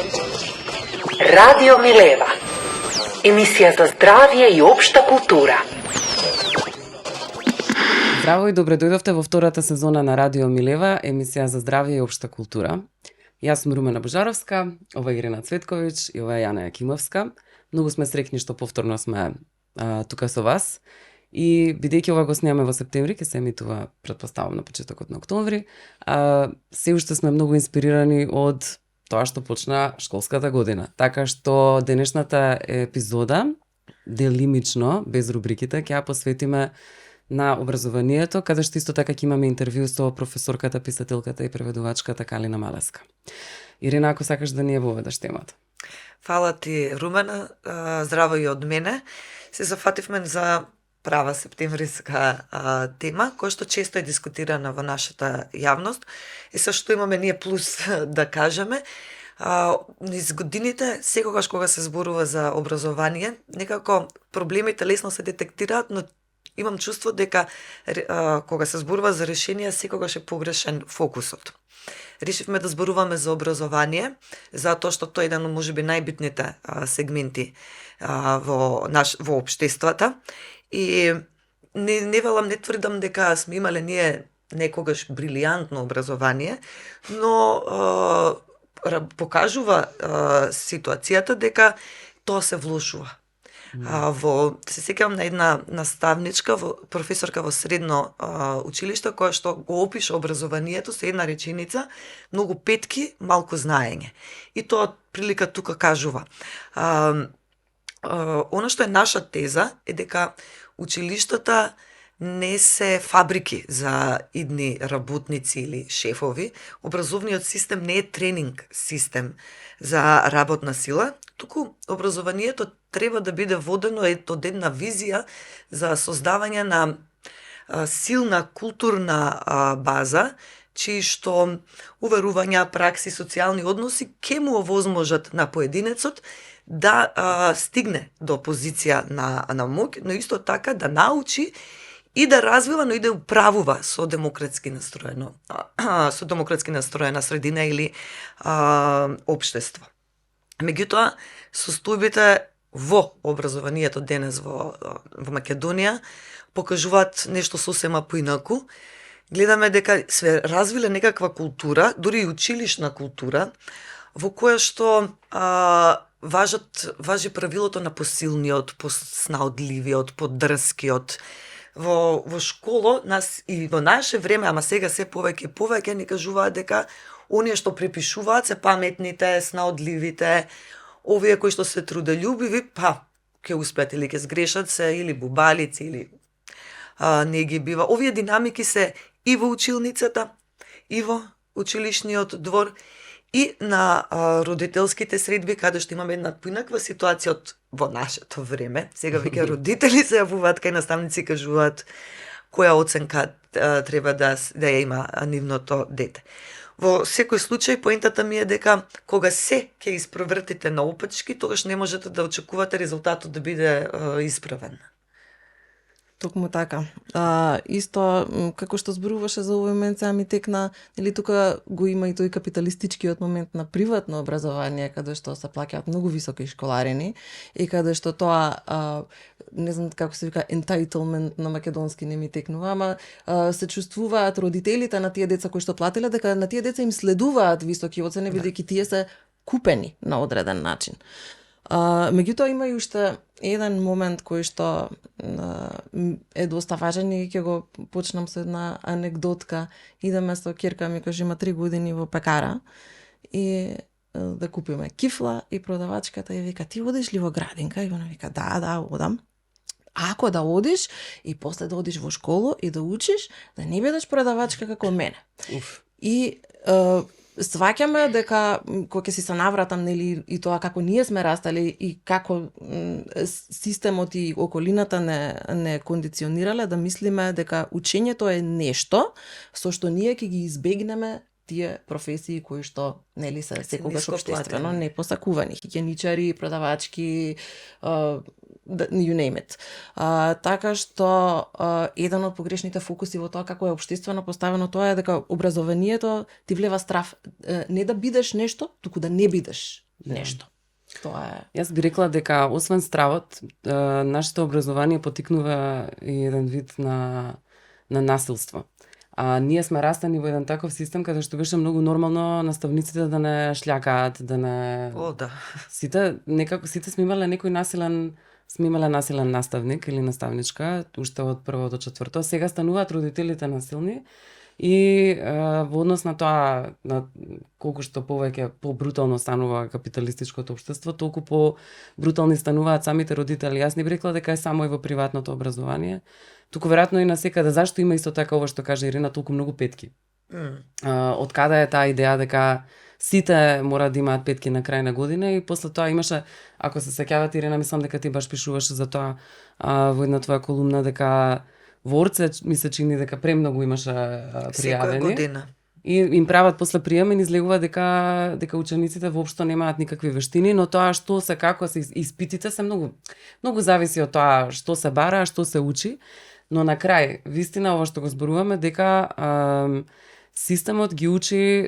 Радио Милева. Емисија за здравје и општа култура. Здраво и добре дојдовте во втората сезона на Радио Милева, емисија за здравје и општа култура. Јас сум Румена Божаровска, ова е Ирина Цветковиќ и ова е Јана Јакимовска. Многу сме среќни што повторно сме тука со вас. И бидејќи ова го снимаме во септември, ќе се емитува претпоставам на почетокот на октомври, се уште сме многу инспирирани од тоа што почна школската година. Така што денешната епизода, делимично, без рубриките, ќе ја посветиме на образованието, каде што исто така ќе имаме интервју со професорката, писателката и преведувачката Калина Малеска. Ирина, ако сакаш да ни ја воведаш темата. Фала ти, Румена, здраво и од мене. Се зафативме за права септемвриска тема, која што често е дискутирана во нашата јавност и со што имаме ние плюс да кажеме. Низ годините, секогаш кога се зборува за образование, некако проблемите лесно се детектираат, но имам чувство дека кога се зборува за решенија, секогаш е погрешен фокусот. Решивме да зборуваме за образование, затоа што тоа е еден од можеби најбитните сегменти во општествата. И не велам, не тврдам дека сме имале ние некогаш брилијантно образование, но покажува ситуацијата дека тоа се влошува. Се сеќавам на една наставничка, професорка во средно училиште, која што го опиша образованието со една реченица: многу петки, малку знаење. И тоа прилика тука кажува. Оно што е наша теза е дека училиштата не се фабрики за идни работници или шефови. Образовниот систем не е тренинг систем за работна сила, туку образованието треба да биде водено од една визија за создавање на силна културна база, чии што уверувања, пракси, социјални односи ќе му овозможат на поединецот да стигне до позиција на моќ, но исто така да научи и да развива, но и да управува со демократски настроена средина или општество. Меѓутоа, состојбите во образованието денес во Македонија покажуваат нешто сосема поинаку. Гледаме дека се развиле некаква култура, дури и училишна култура, во која што важи правилото на посилниот, поснаудливиот, подрскиот. Во школо нас и во наше време, ама сега се повеќе и повеќе ни кажуваат дека оние што препишуваат се паметните, снаудливите, овие кои што се труделјубиви, ќе успеат или ќе сгрешат се или бубалици или не ги бива. Овие динамики се и во училницата, и во училишниот двор, и на родителските средби, каде што имаме една поинаква ситуација од во нашето време. Сега веќе родители се јавуваат кај наставници, кажуваат која оценка треба да ја има нивното дете. Во секој случај, поентата ми е дека кога се ќе испровртите наопачки, тогаш не можете да очекувате резултатот да биде исправен. Токму така. Исто, како што зборуваше за овој момент, сега ми текна, нели тука го има и тој капиталистичкиот момент на приватно образование, каде што се плаќаат многу високи школарини и каде што тоа, не знам како се вика, entitlement на македонски не ми текнува, ама се чувствуваат родителите на тие деца кои што платиле дека на тие деца им следуваат високи оцени, бидејќи тие се купени на одреден начин. Меѓутоа има и уште еден момент кој што е доста важен и ќе го почнам со една анекдотка. Идеме со ќерка ми, кога има 3 години, во пекара и да купиме кифла и продавачката ја вика: ти одиш ли во градинка? И она вика: да, одам. Ако да одиш и после да одиш во школу и да учиш, да не бидеш продавачка како мене. И сваќаме дека кога ќе си се навратам, нели, и тоа како ние сме растали и како системот и околината не кондиционирале да мислиме дека учењето е нешто со што ние ќе ги избегнеме тие професии кои што, нели, се секогаш општествено непосакувани, хигиеничари, продавачки, you name it. Така што еден од погрешните фокуси во тоа како е општествено поставено тоа е дека образованието ти влева страв не да бидеш нешто, туку да не бидеш нешто. Тоа е. Јас би рекла дека освен стравот, нашето образование потикнува и еден вид на насилство. Ние сме растани во еден таков систем каде што беше многу нормално наставниците да не шљакаат, да не О, да. сите сме имале некој насилен наставник или наставничка уште од прво до четврто. Сега стануваат родителите насилни и во однос на тоа на колку што повеќе побрутално станува капиталистичкото општество, толку побрутални стануваат самите родители. Јас не би рекла дека е само и во приватното образование, туку веројатно и на секаде. Зашто има исто така ова што каже Ирина, толку многу петки? Од каде е таа идеја дека сите мора да имаат петки на крај на година и после тоа имаше, ако се сеќавате Ирина, мислам дека ти баш пишуваше за тоа во една твоја колумна дека во Орце ми се чини дека премногу имаше пријавени. Секоја година. И им прават после приемен излегува дека учениците воопшто немаат никакви вештини, но тоа што се како се испитите се многу зависи од тоа што се бара, што се учи, но на крај вистина ова што го зборуваме дека системот ги учи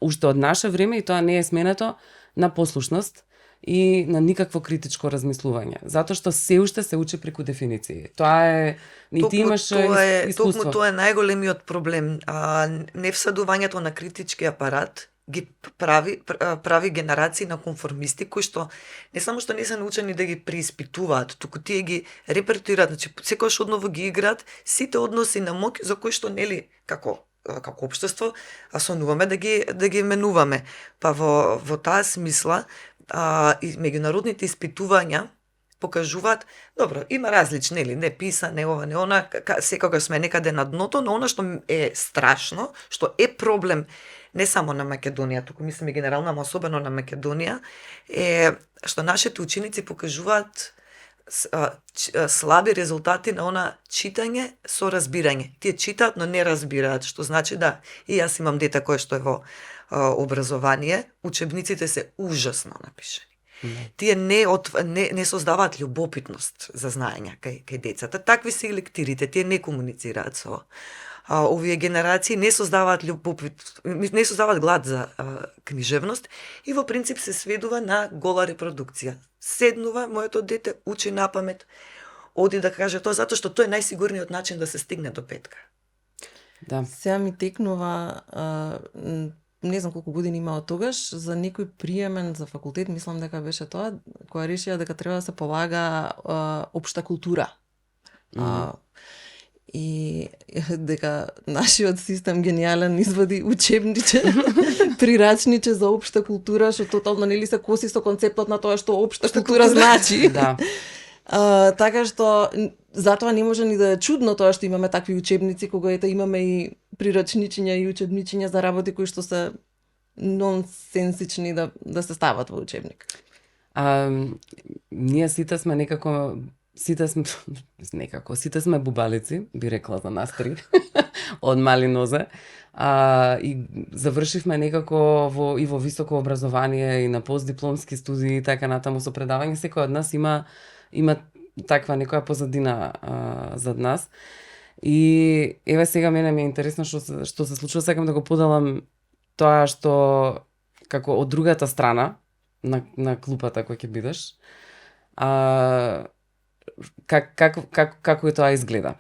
уште од наше време и тоа не е сменето на послушност и на никакво критичко размислување. Затоа што се уште се учи преку дефиниции. Тоа е и ти имаш искуство. Токму тоа е најголемиот проблем. Не всадувањето на критички апарат ги прави генерации на конформисти кои што не само што не се научени да ги преиспитуваат, туку тие ги репертуираат, значи секогаш одново ги играат сите односи на моќ за кои што нели како општество сонуваме да ги менуваме. Па во таа смисла и меѓународните испитувања покажуваат, добро, има различни, нели, не писа, не ова, не она, секогаш сме некаде на дното, но она што е страшно, што е проблем не само на Македонија, туку мислиме генерално, ама особено на Македонија, е што нашите ученици покажуваат слаби резултати на она читање со разбирање. Тие читаат, но не разбираат, што значи да, и јас имам дете кое што е во образование, учебниците се ужасно напишани. Тие не создаваат љубопитност за знаење кај децата. Такви се и лектирите, тие не комуницираат со овие генерации, не создаваат не создаваат глад за книжевност и во принцип се сведува на гола репродукција. Седнува моето дете, учи напамет, оди да каже тоа, затоа што тоа е најсигурниот начин да се стигне до петка. Да. Сега ми текнува, не знам колку години има од тогаш, за некој приемен за факултет, мислам дека беше тоа, која решија дека треба да се полага општа култура. И дека нашиот систем гениален извади учебниче, прирачниче за општа култура, што тотално нели се коси со концептот на тоа што општа култура значи. Да. Така што затоа не може ни да е чудно тоа што имаме такви учебници, кога имаме и прирачничиња и учебничиња за работи кои што се нонсенсични да се стават во учебник. Ние сите сме сите сме бубалици, би рекла за нас три, од мали нозе. И завршивме некако во високо образование и на постдипломски студии и така натаму со предавање. Секој од нас има таква некоја позадина зад нас. И еве сега мене ми е интересно што се случува, сакам да го поделам тоа што како од другата страна на клупата кој ќе бидеш. Како тоа изгледа.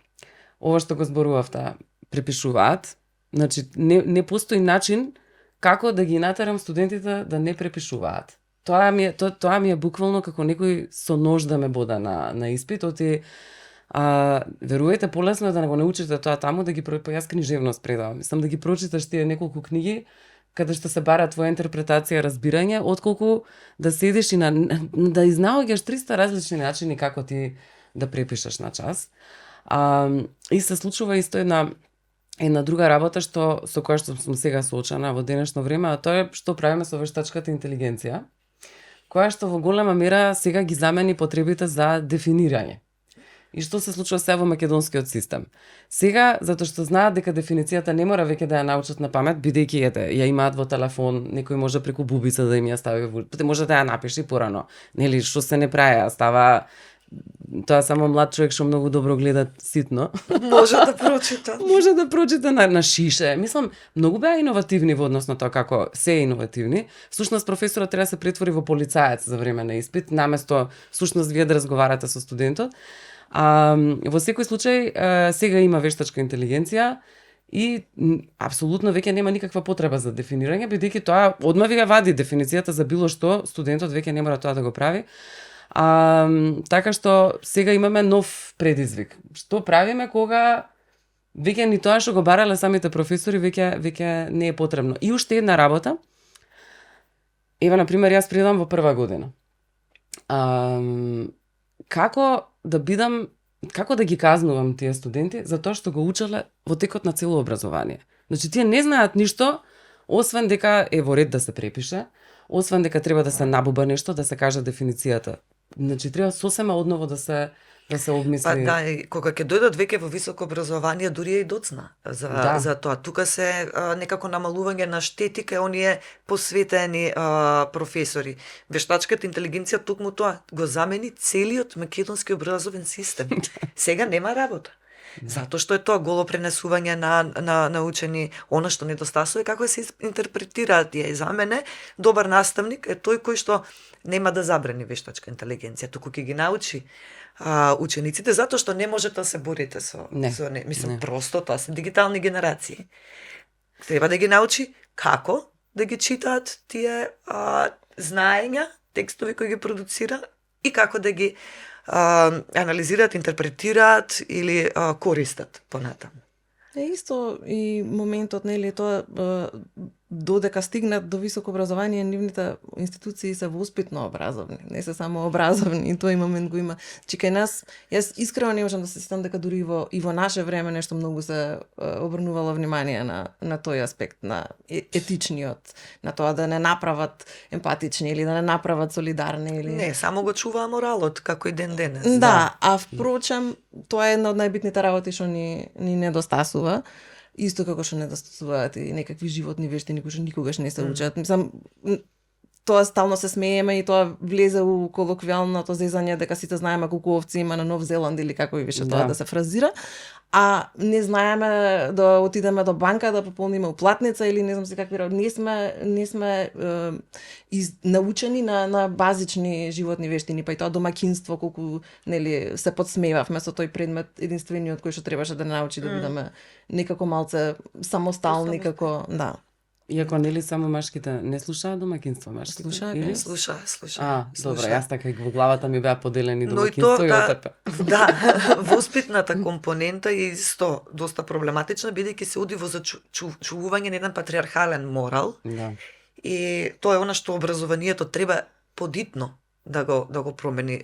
Ова што го зборувавте, препишуваат, значи не постои начин како да ги натерам студентите да не препишуваат. Тоа ми е буквално како некој со нож да ме бода на испит, верувајте, полесно е да не го научите тоа таму, да ги јас книжевност предавам. Мислам да ги прочиташ тие неколку книги каде што се бара твоја интерпретација, разбирање, отколку да седиш и да изнаоѓаш 300 различни начини како ти да препишеш на час. И се случува исто една друга работа со која што сум сега соочена во денешно време, а тоа е што правиме со вештачката интелигенција, која што во голема мера сега ги замени потребите за дефинирање. И што се случува сега во македонскиот систем? Сега, затоа што знаат дека дефиницијата не мора веќе да ја научат на памет, бидејќи ја имаат во телефон, некој може преку бубица да им ја стави, може да ја напише порано. Нели, што се не праја, става тоа само млад човек што многу добро гледа ситно. Може да прочита. Може да прочита на шише. Мислам, многу беа иновативни во однос на тоа како се иновативни. Всушност професорот треба да се претвори во полицаец за време на испит, наместо всушност вие да разговарате со студентот. Во секој случај сега има вештачка интелигенција и апсолутно веќе нема никаква потреба за дефинирање, бидејќи тоа одма ви ја вади дефиницијата за било што, студентот веќе не мора тоа да го прави. Така што сега имаме нов предизвик. Што правиме кога веќе ни тоа што го барале самите професори веќе не е потребно. И уште една работа. Ева, на пример, јас предам во прва година. Како да ги казнувам тие студенти за тоа што го учеле во текот на цело образование. Значи, тие не знаат ништо, освен дека е во ред да се препише, освен дека треба да се набуба нешто, да се каже дефиницијата. Значи, треба сосема одново да се обмисли. Па да, и кога ќе дојдат веќе во високо образование, дури и доцна за тоа. Тука се некако намалување на штети кај оние посветени професори. Вештачката интелигенција токму тоа го замени целиот македонски образовен систем. Сега нема работа. Затоа што е тоа голо пренесување на учени, она што недостасува е како се интерпретираат тие. За мене добар наставник е тој кој што нема да забрани вештачка интелигенција, туку ќе ги научи учениците, затоа што не можете да се борите со не. Мислам, просто тоа се дигитални генерации. Треба да ги научи како да ги читаат тие знаења, текстови кои ги продуцира и како да ги анализираат, интерпретираат или користат понатаму. Исто и моментот, нели, тоа додека стигнат до високо образование, нивните институции се воспитно образовни, не се само образовни, и тој момент го има. Чи кај нас, јас искрено не можам да се сетам дека дури и во наше време нешто многу се обрнувало внимание на тој аспект, на етичниот, на тоа да не направат емпатични или да не направат солидарни или Не, само го чуваа моралот како и ден денес. Да, а впрочем, тоа е една од најбитните работи што ни недостасува. Исто како што недостасуваат и некакви животни вештини кои што никогаш не се учат. Мислам, тоа стално се смееме и тоа влезе у колоквијалното зезање дека сите знаеме колку овци има на Нов Зеланд или како и беше тоа да се фразира, а не знаеме да отидеме до банка да пополниме уплатница или не знам се какви не сме научени на базични животни вештини, па и тоа домаќинство колку нели се подсмевавме со тој предмет единствениот кој што требаше да научи да бидеме некако малце самостални како Иако нели само машките не слушаат домаќинство, машките? Слушаа. Добро, јас така и во главата ми беа поделени домаќинство и ОТП. Да, воспитната компонента е исто доста проблематична, бидејќи се уди во зачувување на еден патриархален морал. Да. И тоа е она што образованието треба подитно да го промени.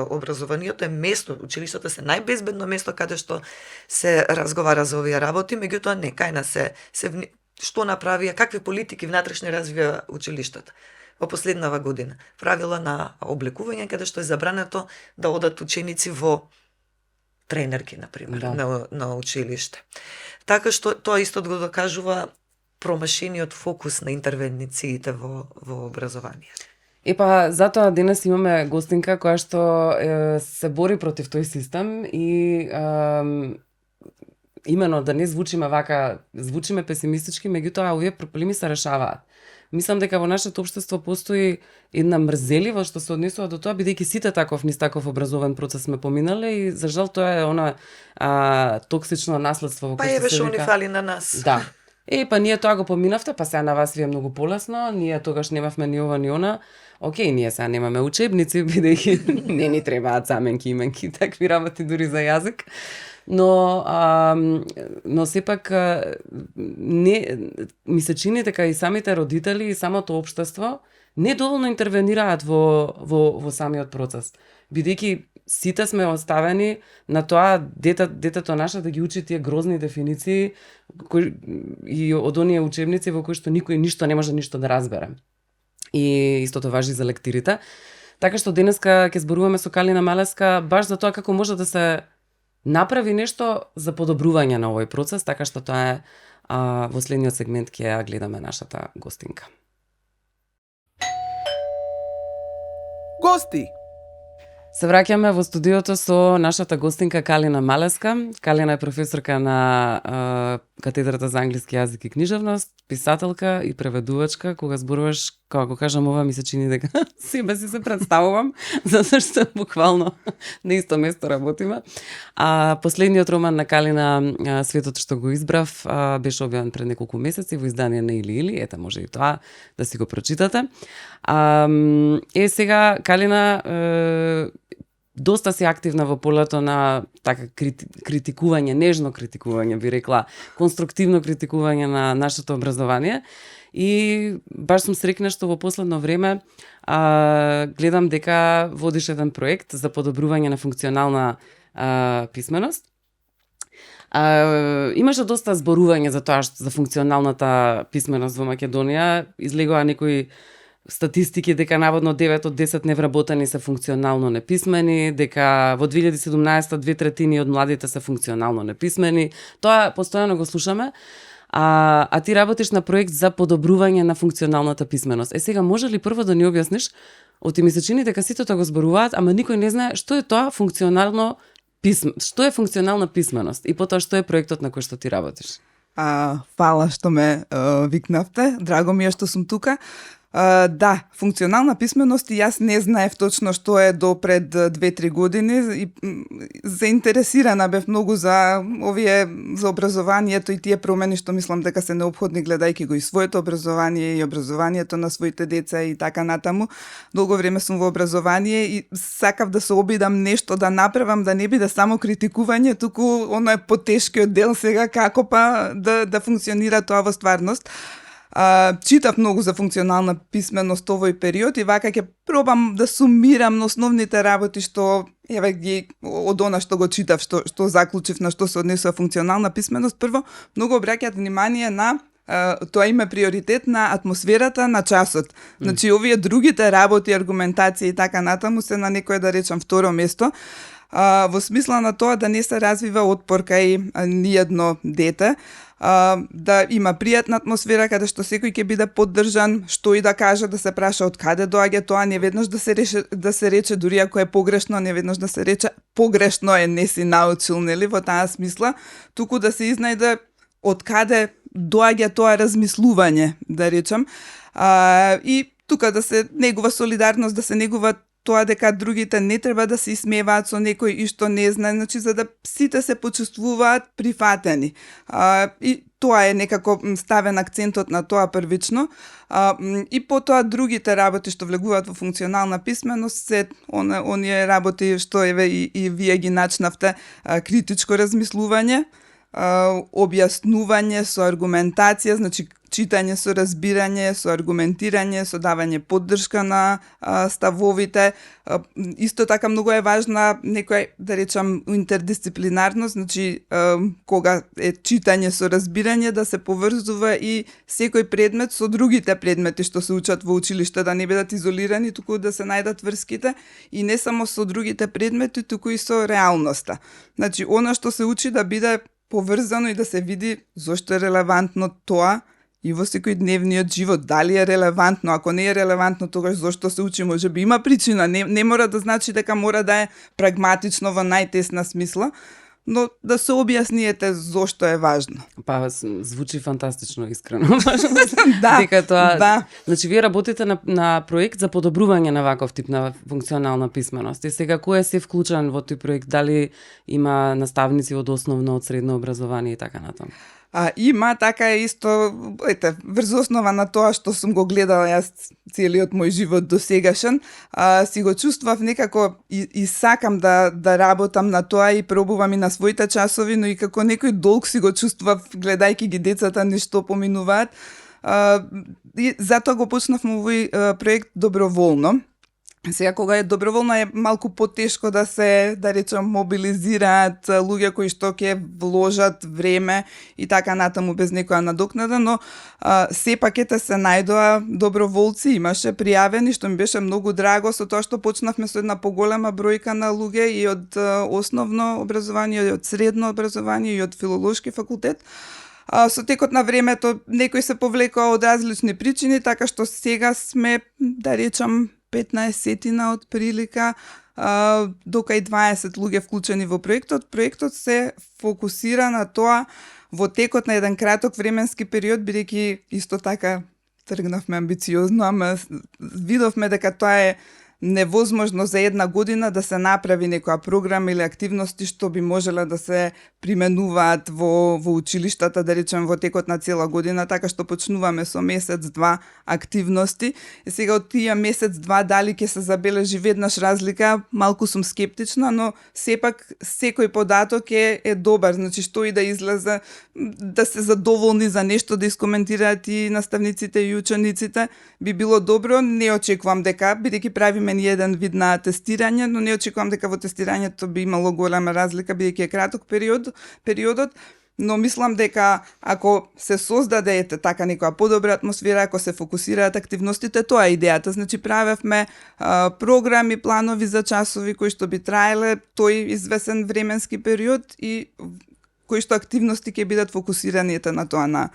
Образованието е место, училиштата се најбезбедно место каде што се разговара за овие работи, меѓутоа не кај нас се што направија, какви политики внатрешни развија училиштата во последнава година. Правила на облекување каде што е забрането да одат ученици во тренерки, например, на училиште. Така што тоа исто го докажува промашениот фокус на интервенциите во образованието. Епа, затоа денес имаме гостинка која што се бори против тој систем и имено да не звучиме песимистички, меѓутоа овие проблеми се решаваат. Мислам дека во нашето општество постои една мрзеливост што се однесува до тоа, бидејќи сите низ таков образовен процес сме поминале и за жал тоа е она токсично наследство во кое што се вика. Па фали на нас. Да. Па ние тоа го поминавте, па сега на вас ви е многу полесно, ние тогаш немавме ни ова ни она. Океј, ние сега немаме учебници, бидејќи не ни требаат заменки, именки, такви работи дури за јазик. Но сепак ми се чини дека и самите родители и самото општество не доволно интервенираат во самиот процес. Бидејќи сите сме оставени на тоа детето наше да ги учи тие грозни дефиниции и од оние учебници во кои што никој ништо не може ништо да разбере. И истото важи за лектирите. Така што денеска ќе зборуваме со Калина Малеска баш за тоа како може да се направи нешто за подобрување на овој процес, така што тоа е во следниот сегмент ќе ја гледаме нашата гостинка. Гости! Се враќаме во студиото со нашата гостинка Калина Малеска. Калина е професорка на катедрата за англиски јазик и книжевност, писателка и преведувачка. Кога зборуваш, кога го кажам ова, ми се чини дека себе си се представувам, затоа што буквално на исто место работиме. Последниот роман на Калина, Светот што го избрав, беше објавен пред неколку месеци во издание на Или. Ета, може и тоа да си го прочитате. Сега, Калина доста си активна во полето на така критикување, нежно критикување, би рекла, конструктивно критикување на нашето образование. И баш сум срекна што во последно време гледам дека водиш еден проект за подобрување на функционална писменост. Имаше доста зборување за тоа за функционалната писменост во Македонија. Излегоа некои статистики дека наводно 9 од 10 невработени се функционално неписмени, дека во 2017 2/3 од младите се функционално неписмени. Тоа постојано го слушаме. А ти работиш на проект за подобрување на функционалната писменост. Сега може ли прво да ни објасниш, оти ми се чини дека сите тоа го зборуваат, ама никој не знае што е тоа што е функционална писменост и потоа што е проектот на кој што ти работиш? Фала што ме викнавте. Драго ми е што сум тука. Да, функционална писменост и јас не знаев точно што е до пред 2-3 години и заинтересирана бев многу за за образованието и тие промени што мислам дека се неопходни гледајќи го и своето образование и образованието на своите деца и така натаму. Долго време сум во образование и сакав да се обидам нешто да направам, да не биде само критикување, туку оно е потешкиот дел сега како да функционира тоа во стварност. Читав многу за функционална писменост овој период и вака ќе пробам да сумирам на основните работи што ги од она што го читав, што заклучив на што се однесува функционална писменост. Прво, многу обраќаат внимание на тоа има приоритет на атмосферата на часот. Значи, овие другите работи, аргументација и така натаму се на некое, да речам, второ место. Во смисла на тоа да не се развива отпор кај ниедно дете, да има пријатна атмосфера каде што секој ќе биде поддржан, што и да каже, да се праша од каде доаѓа тоа, не веднаш да се рече дури ако е погрешно, не веднаш да се рече погрешно е, не си научил, нели, во таа смисла, туку да се изнајде од каде доаѓа тоа размислување, да речам, и тука да се негува солидарност, да се негува тоа дека другите не треба да се исмеваат со некој и што не знае, значи за да сите се почувствуваат прифатени. И тоа е некако ставен акцентот на тоа првично. И потоа другите работи што влегуваат во функционална писменост се оние работи што и вие ги начнавте, критичко размислување, објаснување со аргументација, значи читање со разбирање, со аргументирање, со давање поддршка на ставовите. Исто така многу е важна некоја, да речам, интердисциплинарност, значи кога е читање со разбирање да се поврзува и секој предмет со другите предмети што се учат во училиште, да не бидат изолирани, туку да се најдат врските и не само со другите предмети, туку и со реалноста. Значи, она што се учи да биде поврзано и да се види зошто е релевантно тоа и во секој дневниот живот, дали е релевантно, ако не е релевантно, тогаш зошто се учи, може би има причина, не мора да значи дека мора да е прагматично во најтесна смисла, но да се објасниете зошто е важно. Звучи фантастично, искрено. Да, дека тоа, да. Значи, вие работите на проект за подобрување на ваков тип на функционална писменост. И сега, кој се вклучен во тој проект? Дали има наставници од основно, од средно образование и така натаму? Има, така е исто, врз основа на тоа што сум го гледала јас целиот мој живот до сегашен, си го чувствав некако и сакам да работам на тоа и пробувам и на своите часови, но и како некој долг си го чувствав гледајќи ги децата нешто поминуваат. И затоа го почнавме овој проект доброволно. Сега, кога е доброволно, е малку потешко да се, да речем, мобилизираат луѓе кои што ќе вложат време и така натаму без некоја надокнада, но сепак се најдоа доброволци, имаше пријавени, што ми беше многу драго со тоа што почнавме со една поголема бројка на луѓе и од основно образование, и од средно образование, и од филолошки факултет. Со текот на времето некои се повлекоа од различни причини, така што сега сме, да речам, 15-тина од прилика, дока и 20 луѓе вклучени во проектот. Проектот се фокусира на тоа во текот на еден краток временски период, бидејќи исто така тргнавме амбициозно, ама видовме дека тоа е невозможно за една година да се направи некоја програма или активности што би можела да се применуваат во училиштата, да речем во текот на цела година, така што почнуваме со месец-два активности. И сега од тие месец-два дали ќе се забележи веднаш разлика, малку сум скептична, но сепак секој податок е добар, значи што и да излезе, да се задоволни за нешто, да искоментираат и наставниците и учениците, би било добро. Не очекувам дека, бидејќи правиме ни еден вид на тестирање, но не очекувам дека во тестирањето би имало голема разлика, бидејќи е краток периодот, но мислам дека ако се создаде така некоја подобра атмосфера, ако се фокусираат активностите, тоа е идејата. Значи правевме програми, планови за часови кои што би траеле тој извесен временски период и кои што активности ќе бидат фокусирани на тоа, на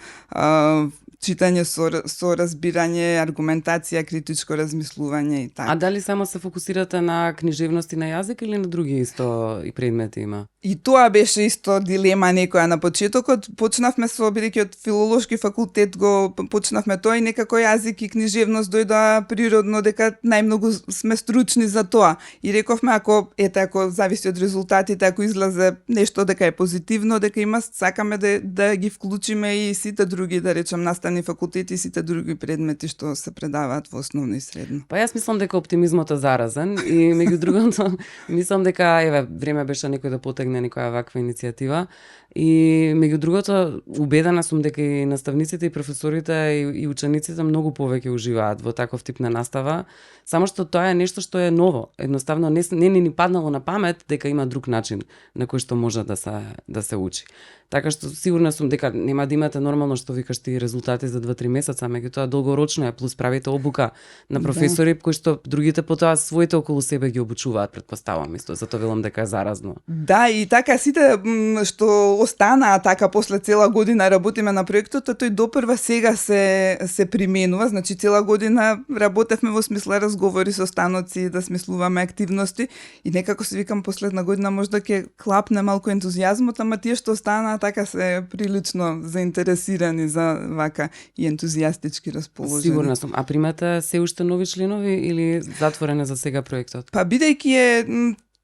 читање со разбирање, аргументација, критичко размислување и така. А дали само се фокусирате на книжевности на јазик или на други исто и предмети има? И тоа беше исто дилема некоја на почетокот. Почнавме со, бидејќи од филолошки факултет го почнавме тоа и некако јазик и книжевност дојдоа природно дека најмногу сме стручни за тоа. И рековме ако зависи од резултатите, ако излезе нешто дека е позитивно, дека има, сакаме да ги вклучиме и сите други, да речем, наставни факултети и сите други предмети што се предаваат во основно и средно. Па јас мислам дека оптимизмот е заразен и меѓу другото мислам дека време беше некој да потегне некоја ваква иницијатива и меѓу другото убедена сум дека и наставниците и професорите и учениците многу повеќе уживаат во таков тип на настава, само што тоа е нешто што е ново. Едноставно не ни паднало на памет дека има друг начин на кој што може да се учи. Така што сигурна сум дека нема да имате нормално што викаш ти резултати за 2-3 месеца, меѓутоа долгорочно е, плюс правите обука на професори кои што другите потоа своите околу себе ги обучуваат, предпоставувам, исто, затоа велам дека е заразно. Да, и така сите што останаа така после цела година работиме на проектот, тој допрва сега се применува, значи цела година работевме во смисла разговори со станоци, да смислуваме активности и некако се викам последна година можда ќе клапне малку ентузијазмот, ама тие што останаа така се прилично заинтересирани за вака и ентузијастички расположени. Сигурна сум. А примате се уште нови членови или затворен е за сега проектот? Па бидејќи е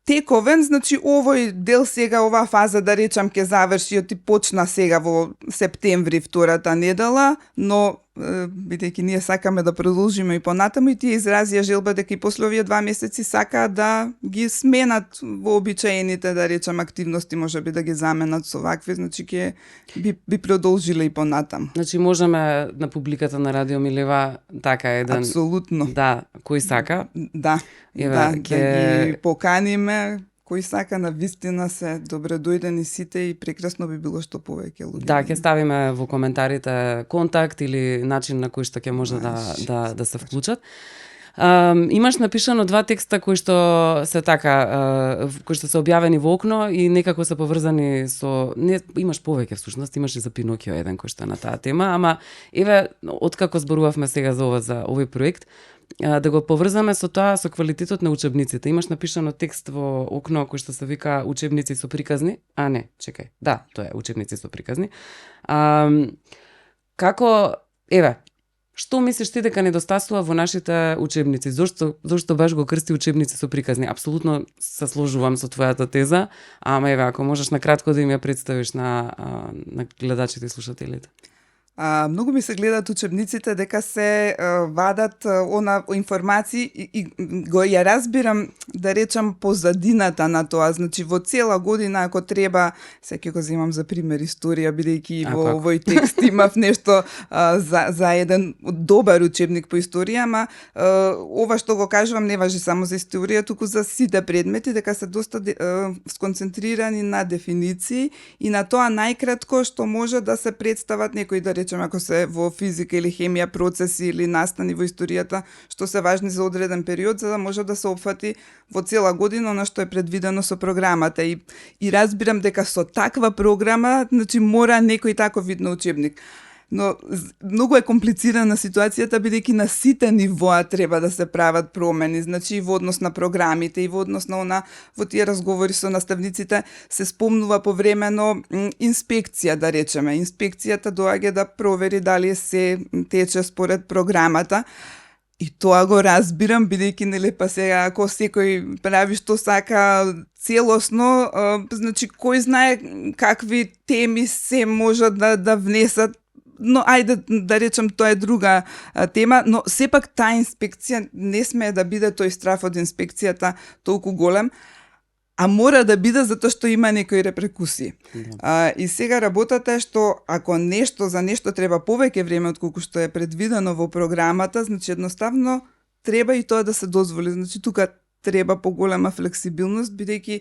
тековен, значи овој дел сега, оваа фаза да речам ќе заврши, и почна сега во септември втората недела, но бидејќи ние сакаме да продолжиме и понатаму и тие изразија желба дека и после овие 2 месеци сакаат да ги сменат вообичаените, да речем, активности, можеби да ги заменат со вакви, значи ќе би продолжиле и понатаму. Значи можеме на публиката на Радио Милева така еден... Апсолутно. Да, кој сака. Да, да ги поканиме. Кој сака на вистина се добре дојдени сите и прекрасно би било што повеќе луѓе. Да, ќе ставиме во коментарите контакт или начин на кој што ќе може да се вклучат. Имаш напишано 2 текста кои што се така, кои што се објавени во окно и некако се поврзани со... имаш повеќе всушност, имаш и за Пинокио еден кој што е на таа тема, ама откако зборувавме сега за овој проект, да го поврзаме со тоа, со квалитетот на учебниците. Имаш напишано текст во окно кој што се вика учебници со приказни. Чекај. Да, тоа е учебници со приказни. Што мислиш ти дека недостасува во нашите учебници? Зошто баш го крсти учебници со приказни? Апсолутно се сложувам со твојата теза, ама ако можеш накратко да им ја представиш на гледачите и слушателите. Многу ми се гледат учебниците дека се вадат информации и го ја разбирам, да речам, позадината на тоа. Значи во цела година ако треба, секи го земам за пример историја, бидејќи во овој текст имав нешто за еден добар учебник по историја, ама ова што го кажувам не важи само за историја, туку за сите предмети, дека се доста сконцентрирани на дефиниции и на тоа најкратко што може да се представат некои, да речем, ако се во физика или хемија процеси или настани во историјата, што се важни за одреден период, за да може да се опфати во цела година на што е предвидено со програмата. И разбирам дека со таква програма, значи мора некој таков вид на учебник. Но многу е комплицирана ситуацијата, бидејќи на сите нивоа треба да се прават промени, значи и во однос на програмите, и во однос на во тие разговори со наставниците се спомнува повремено инспекција, да речеме. Инспекцијата доаѓа да провери дали се тече според програмата. И тоа го разбирам, бидејќи нели па сега ако секој прави што сака целосно, значи кој знае какви теми се можат да внесат. Но ајде да речем тоа е друга тема, но сепак таа инспекција не смее да биде тој страф од инспекцијата толку голем, а мора да биде затоа што има некои реперкусии. И сега работата е што ако за нешто треба повеќе време отколку што е предвидено во програмата, значи едноставно треба и тоа да се дозволи. Значи тука треба поголема флексибилност, бидејќи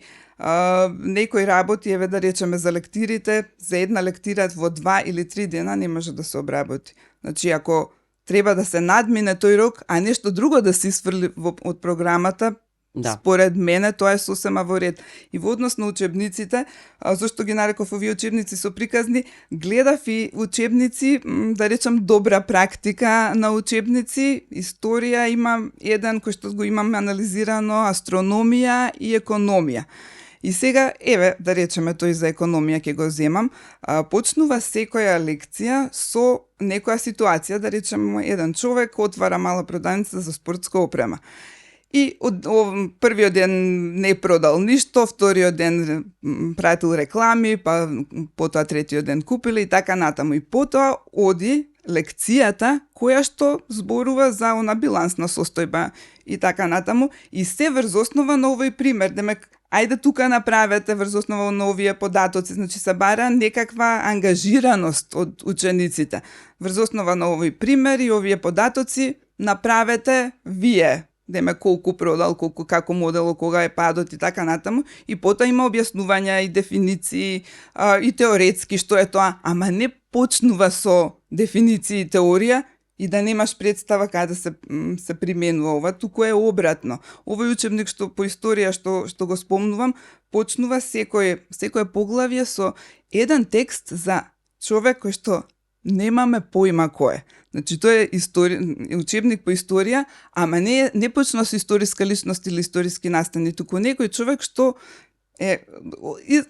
некои работи, еве да речеме за лектирите, за една лектира во 2 или 3 дена не може да се обработи. Значи ако треба да се надмине тој рок, а нешто друго да се исфрли од програмата, според мене тоа е сосема во ред. И во однос на учебниците, зашто ги нареков овие учебници со приказни, гледав и учебници, да речем добра практика на учебници. Историја имам еден кој што го имам анализирано, астрономија и економија. И сега, еве, да речеме тој за економија ќе го земам, почнува секоја лекција со некоја ситуација, да речеме еден човек отвара мала продавница за спортска опрема. И првиот ден не продал ништо, вториот ден пратил реклами, па потоа третиот ден купили и така натаму. И потоа оди лекцијата која што зборува за она билансна состојба и така натаму, и се врз основа на овој пример. Демек, ајде тука направете врз основа на овие податоци, значи се бара некаква ангажираност од учениците. Врз основа на овој пример и овие податоци направете вие. Деме колку продал, колку како модело, кога е падот и така натаму, и потоа има објаснувања и дефиниции и теоретски што е тоа, ама не почнува со дефиниции и теорија и да немаш представа каде се применува ова, туку е обратно. Овој учебник што по историја што го спомнувам, почнува секое поглавје со еден текст за човек кој што немаме поима кој е. Значи, тоа е учебник по историја, ама не почна со историска личност или историски наставник, туку некој човек што е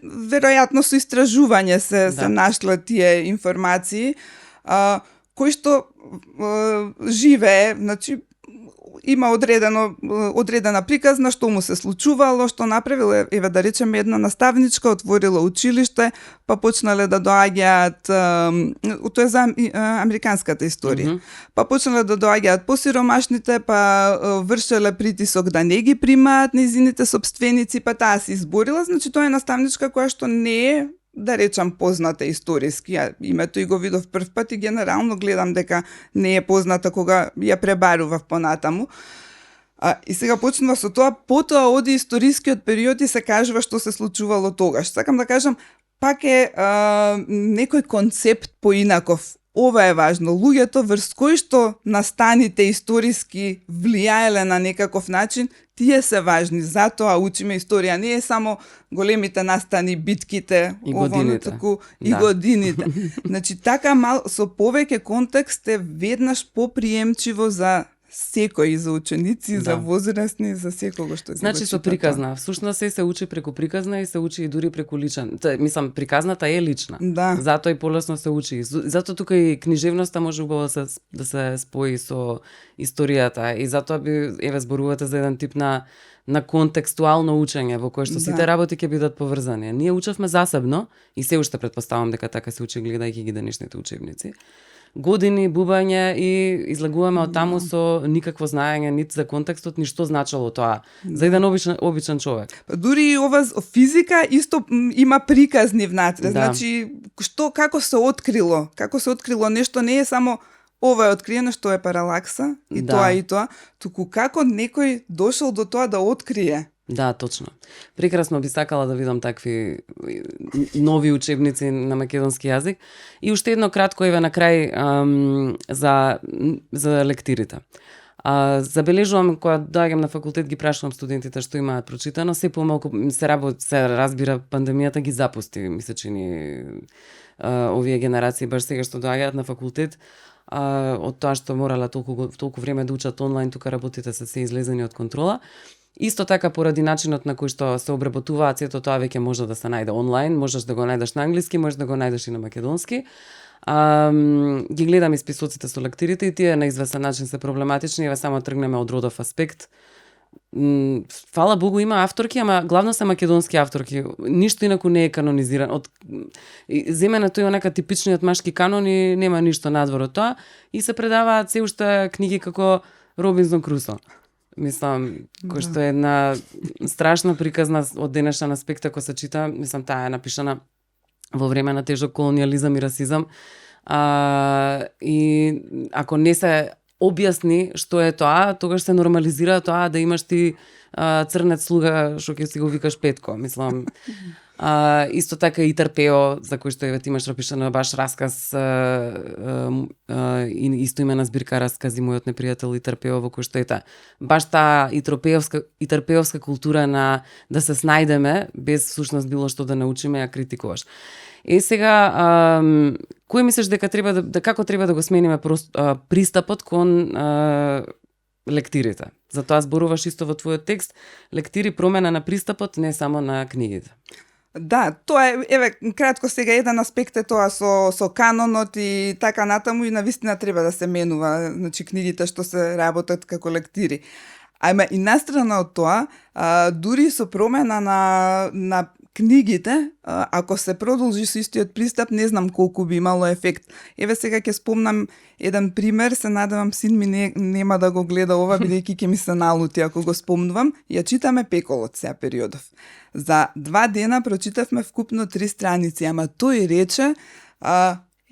веројатно со истражување се нашла тие информации, кој што живее, значи има одредена приказна што му се случувало, што направил, еве да речеме една наставничка, отворила училиште, па почнале да доаѓаат, тоа е за американската историја, па почнале да доаѓаат посиромашните, па вршеле притисок да не ги примаат нејзините собственици, па таа се изборила, значи тоа е наставничка која што не е, да речам, позната историски. Името и го видов прв пат и генерално гледам дека не е позната кога ја пребарував понатаму. И сега почнува со тоа, потоа оди историскиот период и се кажува што се случувало тогаш. Сакам да кажам, пак е некој концепт поинаков. Ова е важно. Луѓето врз кои што настаните историски влијаеле на некаков начин, тие се важни. Затоа учиме историја. Не е само големите настани, битките, и годините. И годините. Значи, така со повеќе контекст е веднаш поприемчиво за секој, за ученици, за возрастни, за секого што значи со приказна. Всушност се учи преку приказна и се учи и дури преку личен. Мислам, приказната е лична. Да. Затоа и полесно се учи. Затоа тука и книжевноста може убаво да се спои со историјата и затоа би зборувате за еден тип на контекстуално учење во кое што сите работи ќе бидат поврзани. Ние учевме засебно и се уште претпоставам дека така се учи гледајќи ги денешните учебници. Години бубање и излагуваме од таму со никакво знаење нит за контекстот, ни што значело тоа за еден обичен човек. Дури и ова физика исто има приказни внатре. Значи како се открило нешто, не е само ова е откриено што е паралакса и тоа, туку како некој дошол до тоа да открие. Да, точно. Прекрасно би сакала да видам такви нови учебници на македонски јазик. И уште едно кратко на крај за лектирите. Забележувам кога доаѓам на факултет, ги прашувам студентите што имаат прочитано, се помалку се разбира пандемијата ги запусти, ми се чини овие генерации баш сега што доаѓаат на факултет, од тоа што морала толку време да учат онлайн, тука работите се излезени од контрола. Исто така поради начинот на кој што се обработуваат, сето тоа веќе може да се најде онлайн, можеш да го најдеш на англиски, можеш да го најдеш и на македонски. Ги гледам и списоците со лектирите и тие на известен начин се проблематични, еве само тргнеме од родов аспект. Фала Богу има авторки, ама главно се македонски авторки. Ништо инаку не е канонизирано. Земенето е онака типичниот машки канон и нема ништо надвор од тоа и се предаваат се уште книги како Робинзон Крусо. Мислам, кој што е една страшна приказна од денешен аспект, ако се чита, мислам, таа е напишана во време на тежок колониализам и расизам. И ако не се објасни што е тоа, тогаш се нормализира тоа да имаш ти црнец слуга што ќе си го викаш Петко. Мислам, исто така и Трпео, за кој што имаш напишано баш расказ, и истоимена збирка разкази Мојот непријател и Трпео, во кој што е баш таа и трпеовска култура на да се снајдеме без всушност било што да научиме, ја критикуваш. Сега, кој мислиш дека како треба да го смениме пристапот кон лектирите? Затоа зборуваш исто во твојот текст, лектири промена на пристапот, не само на книгите. Да, тоа е, еве, кратко сега еден аспект е тоа со канонот и така натаму и навистина треба да се менува, значи книгите што се работат како лектири. Ама и настрана од тоа, дури со промена на книгите, ако се продолжи со истиот пристап, не знам колку би имало ефект. Еве сега ќе спомнам еден пример, се надевам син ми нема да го гледа ова, бидејќи ќе ми се налути ако го спомнувам. Ја читаме Пеколот сега периодов. За 2 дена прочитавме вкупно 3 страници, ама тој рече,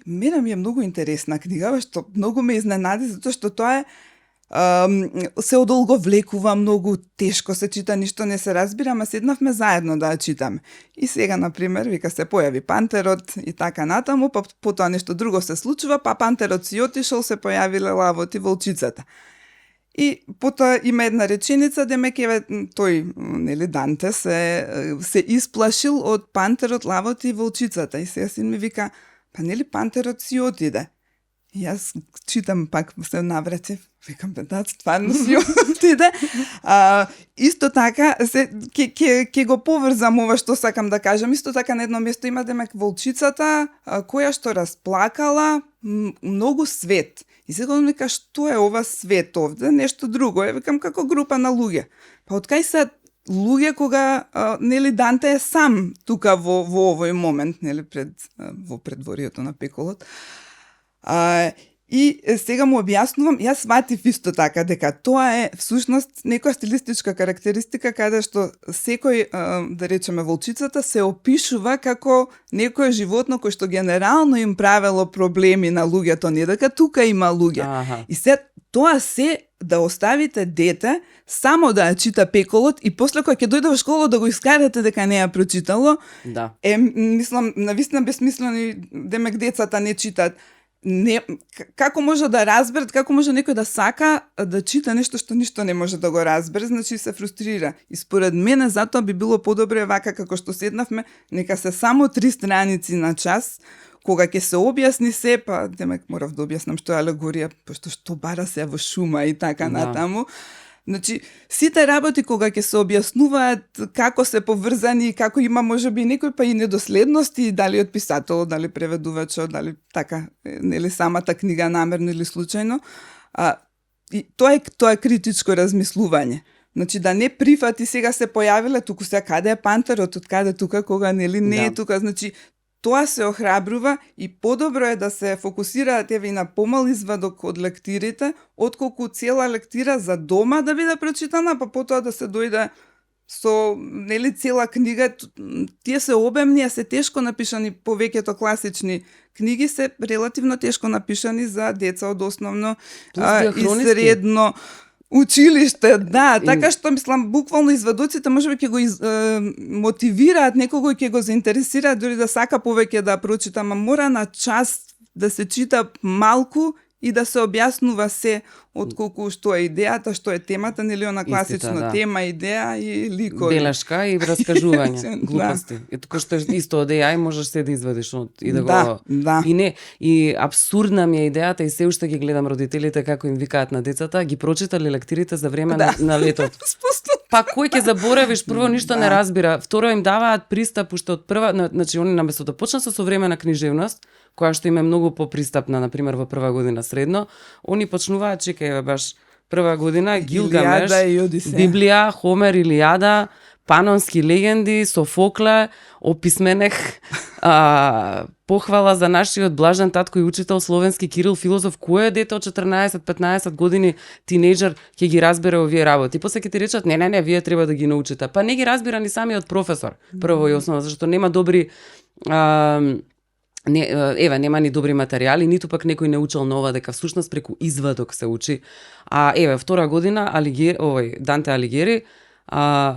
мене ми е многу интересна книга, што многу ме изненади, затоа што тоа е се одолговлекува, многу тешко се чита, ништо не се разбира, ама седнавме заедно да ја читаме. И сега, например, вика се појави пантерот и така натаму, па потоа нешто друго се случува, па пантерот си отишол, се појавиле лавот и волчицата. И потоа има една реченица, демек еве тој, нели, Данте се исплашил од пантерот, лавот и волчицата. И сега син ми вика, па нели пантерот си отиде? И јас читам пак, се навратив, викам, да, стварно си отиде. Исто така, ќе го поврзам ова што сакам да кажам. Исто така на едно место има демек волчицата, која што расплакала многу свет. И сега он вика, што е ова свет овде? Нешто друго. Ја викам, како група на луѓе. Па од кај се луѓе кога нели Данте е сам тука во овој момент, нели во предворието на Пеколот. И сега му објаснувам, јас сватив исто така дека тоа е всушност некоја стилистичка карактеристика каде што секој, да речеме волчицата, се опишува како некој животно кој што генерално им правело проблеми на луѓето, не дека тука има луѓе. И се тоа се да оставите дете само да ја чита Пеколот и после кога ќе дојде во школа да го искарате дека не ја прочитало, мислам, навистина бесмислено, демек децата не читат. Не, како може да разберат, како може некој да сака да чита нешто што ништо не може да го разбере, значи се фрустрира. И според мене затоа би било подобре вака како што седнавме, нека се само 3 страници на час, кога ќе се објасни се, па демек морав да објаснам што е алегорија, пошто што бара се во шума и така натаму. Значи, сите работи кога ќе се објаснуваат како се поврзани, како има можеби некој па и недоследности, дали од писателот, дали преведувачот, дали така, нели самата книга намерно или случајно, и тоа е критичко размислување. Значи да не прифати сега се појавиле, туку се каде е пантерот, од каде тука, кога нели не е тука, значи тоа се охрабрува и подобро е да се фокусираат еве и на помал извадок од лектирите, отколку цела лектира за дома да биде прочитана, па потоа да се дојде со нели цела книга. Тие се обемни, а се тешко напишани, повеќето класични книги се релативно тешко напишани за деца од основно и средно училиште, да, така што мислам буквално извадоците можеби ќе го мотивираат некого, ќе го заинтересираат дури да сака повеќе да прочита, ама мора на час да се чита малку и да се објаснува се отколку што е идејата, што е темата, нели она класично да. тема, идеја и ликови. Белешка и раскажување, Да. глупости. И тука што е исто од AI можеш се да извадиш и да Да, го да. И не, и абсурдна ми е идејата и се уште ги гледам родителите како им викаат на децата, ги прочитали лектирите за време на летот. Па кој ќе заборавиш, прво ништо не разбира, второ им даваат пристап уште од прва, значи они наместо да почнат со современа книжевност, која што им е многу попристапна, на пример во прва година средно, они почнуваат, чекај баш прва година Гилгамеш, Илијада и Одисеја. Библија, Хомер, Илијада, панонски легенди, Софокле, описменех, похвала за нашиот блажен татко и учител словенски Кирил филозоф, кој е дете од 14-15 години тинејџер ќе ги разбере овие работи. После ќе ти речат не, вие треба да ги научите. Па не ги разбира ни самиот професор, прво и основно, зашто нема добри нема ни добри материјали, ниту пак некој не учел на ова дека всушност преку извадок се учи. Втора година Данте Алигиери,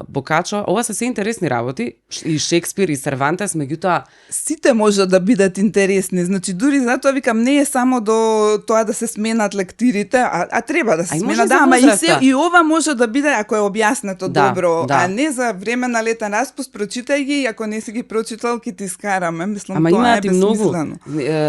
Бокачо, ова се интересни работи, и Шекспир и Сервантес, меѓутоа Сите може да бидат интересни, значи дури затоа викам не е само до тоа да се сменат лектирите, а треба да се може смена, за да, ама возраста. и ова може да биде ако е објаснето Да, добро, да. а не за време на летен распуст, прочитај ги и ако не си ги прочитал ќе ти скараме, мислам Ама тоа е имаат и многу. безсмислено.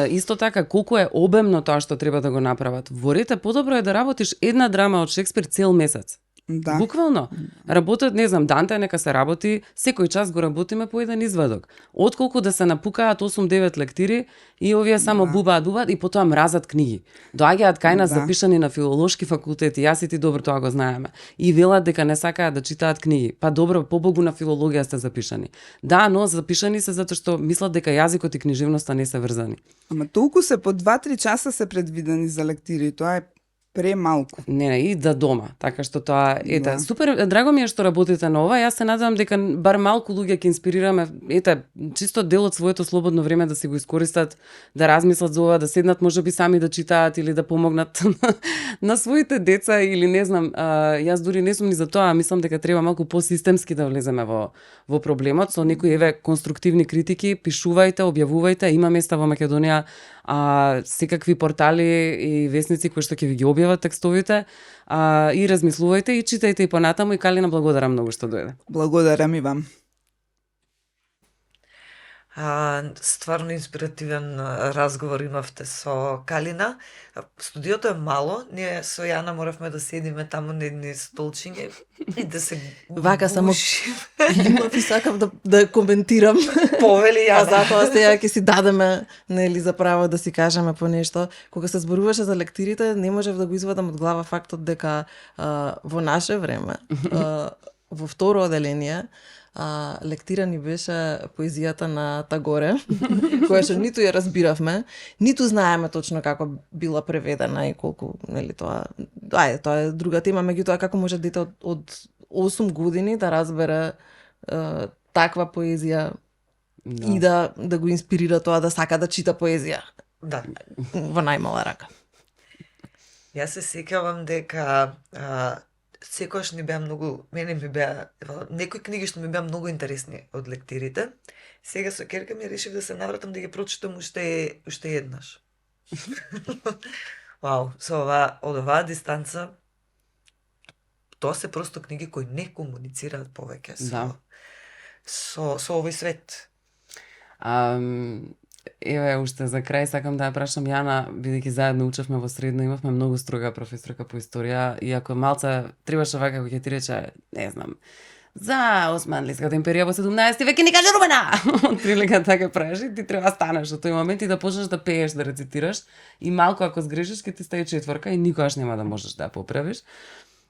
Исто така, колку е обемно тоа што треба да го направат. Во рете подобро е да работиш една драма од Шекспир цел месец. Да. Буквално. Работат, не знам, Данте нека се работи, секој час го работиме по еден извадок. Отколку да се напукаат 8-9 лектири и овие само бубаат и потоа мразат книги. Доаѓаат кај нас запишани на филолошки факултет и јас и ти добро тоа го знаеме. И велат дека не сакаат да читаат книги. Па добро, побогу на филологија сте запишани. Да, но запишани се затоа што мислат дека јазикот и книжевноста не се врзани. Ама толку се по 2-3 часа се предвидени за лектири, тоа е премалку. Не, и да дома. Така што тоа, супер, драго ми е што работите на ова. Јас се надевам дека бар малку луѓе ќе инспирираме, чисто дел од своето слободно време да си го искористат, да размислат за ова, да седнат можеби сами да читаат или да помогнат на своите деца или не знам. Јас дури не сум ни за тоа, мислам дека треба малку посистемски да влеземе во проблемот со некои конструктивни критики, пишувајте, објавувајте, има места во Македонија, секакви портали и весници кои што ќе ви ги објават текстовите, и размислувајте и читајте и понатаму, и Калина благодарам многу што дојде. Благодарам и вам. Стварно инспиративен разговор имавте со Калина. Студиото е мало, ние со Јана моравме да седиме таму на едни столчиња и да се Вака само гушиме. имав и сакам да коментирам. Повели А Јана. затоа сега ќе си дадеме нели за право да си кажеме по нешто. Кога се зборуваше за лектирите, не можев да го извадам од глава фактот дека во наше време, во второ оделение, лектира ни беше поезијата на Тагоре, која што ниту ја разбиравме, ниту знаеме точно како била преведена и колку, нели тоа, тоа е друга тема, меѓутоа како може дете од 8 години да разбере таква поезија и да го инспирира тоа да сака да чита поезија Да. во најмала рака. Јас се сеќавам дека секогаш не беа многу, мене ми беа некои книги што ми беа многу интересни од лектирите. Сега со ќерка ми решив да се навратам да ги прочитам уште еднаш. Вау, од оваа дистанца тоа се просто книги кои не комуницираат повеќе со овој свет. Уште за крај сакам да ја прашам Јана, бидејќи заедно учевме во средно, имавме многу строга професорка по историја и ако малце требаше вака кој ќе ти рече, не знам, за Османлиската империја во 17 век ни каже Румена. Прилика така правиш и ти треба станеш во тој момент и да почнеш да пееш, да рецитираш и малку ако сгрешиш ќе ти стаи 4 и никогаш нема да можеш да ја поправиш.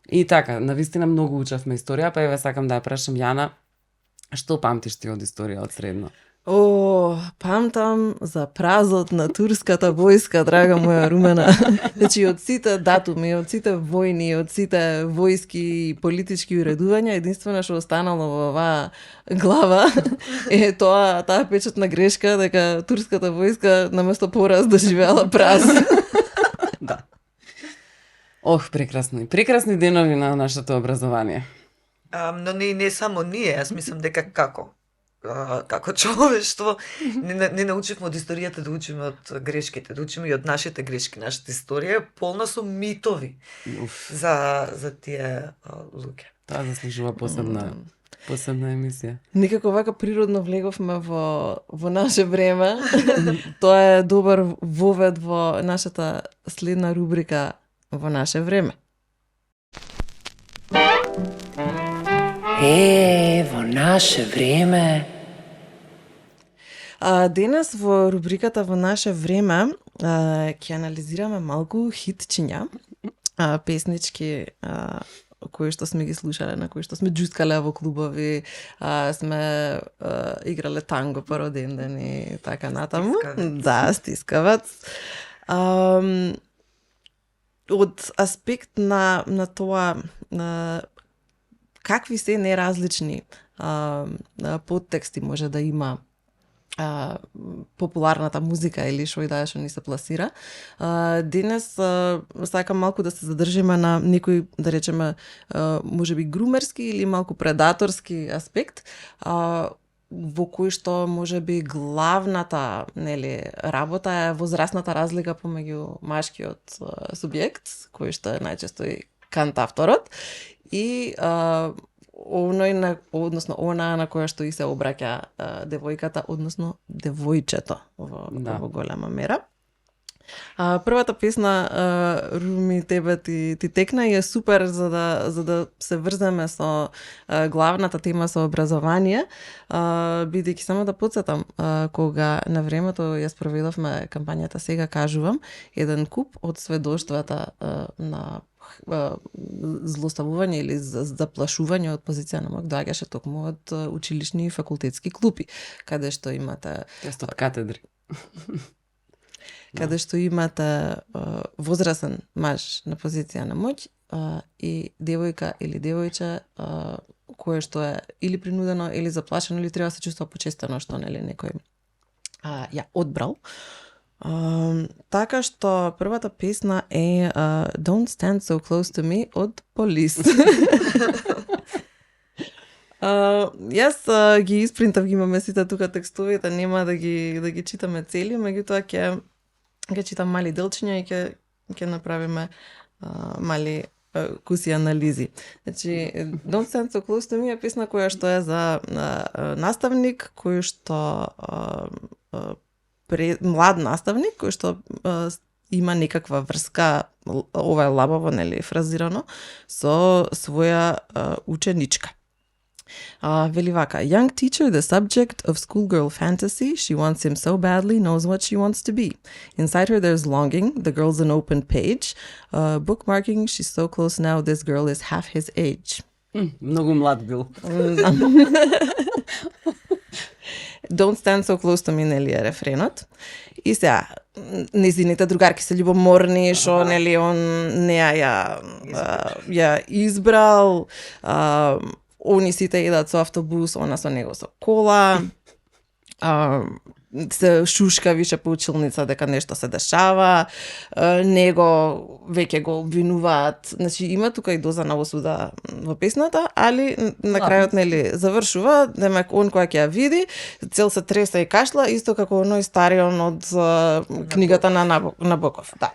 И така, навистина многу учевме историја, па еве сакам да ја прашам Јана, што памтиш ти од историја од средно? Памтам за празот на турската војска, драга моја Румена. Значи, од сите датуми, од сите војни, од сите војски и политички уредувања, единствено што останало во оваа глава е таа печатна грешка дека турската војска наместо пораз доживеала праз. Да. Прекрасни денови на нашето образование. Но не само ние, јас мислам дека како како човештво не научивме од историјата да учиме од грешките, да учиме и од нашите грешки. Нашата историја е полна со митови за тие луѓе. Тоа заслужува посебна емисија. Некако вака природно влеговме во наше време. Тоа е добар вовед во нашата следна рубрика во наше време. Во наше време. Денес во рубриката во наше време ќе анализираме малку хитчиња, песнички кои што сме ги слушале, на кои што сме џускале во клубови, сме играле танго по роденден и така натаму. Стискавец. Да, стискавец. Од аспект на тоа какви се неразлични подтексти може да има популарната музика или што и да е што ни се пласира. Денес сакам малку да се задржиме на некој, да речеме, можеби грумерски или малку предаторски аспект, во кој што можеби главната, работа е возрастната разлика помеѓу машкиот субјект, кој што е најчесто и кантавторот, и она на која што и се обраќа девојката, односно девојчето во голема мера. Првата песна Руми тебе ти текна и е супер за да се врземе со главната тема со образование, бидејќи само да потсетам, кога на времето ја спроведовме кампањата Сега кажувам, еден куп од сведоштвата на злоставување или заплашување од позиција на МОК доаѓаше токму од училишни и факултетски клупи, каде што имате Од катедри. каде што имате возрасен маж на позиција на моќ и девојка или девојче кое што е или принудено или заплашено или треба да се чувствува почестено што некој ја одбрал. Така што првата песна е Don't Stand So Close To Me од Police. Јас ги испринтав, ги имаме сите тука текстовите, нема да ги читаме цели, меѓутоа ќе читам мали делчиња и ќе направиме мали куси анализи. Значи, Don't Stand So Close To Me е песна која што е за наставник, кој што млад наставник, кој што има некаква врска, ова е лабаво, фразирано, со своја ученичка. Вели вака, young teacher, the subject of schoolgirl fantasy, she wants him so badly, knows what she wants to be. Inside her there's longing, the girl's an open page. Bookmarking, she's so close now, this girl is half his age. Многу млад бил. Don't Stand So Close To Me, е рефренот. И сега, незините другарки се љубоморни, што, он не ја избрал, они сите идат со автобус, она со него со кола, се шушка више по училница дека нешто се дешава, него веќе го обвинуваат. Значи има тука и доза на осуда во песната, али на крајот завршува, демек он која ќе ја види, цел се треса и кашла, исто како оној старион од книгата на Набоков. Да.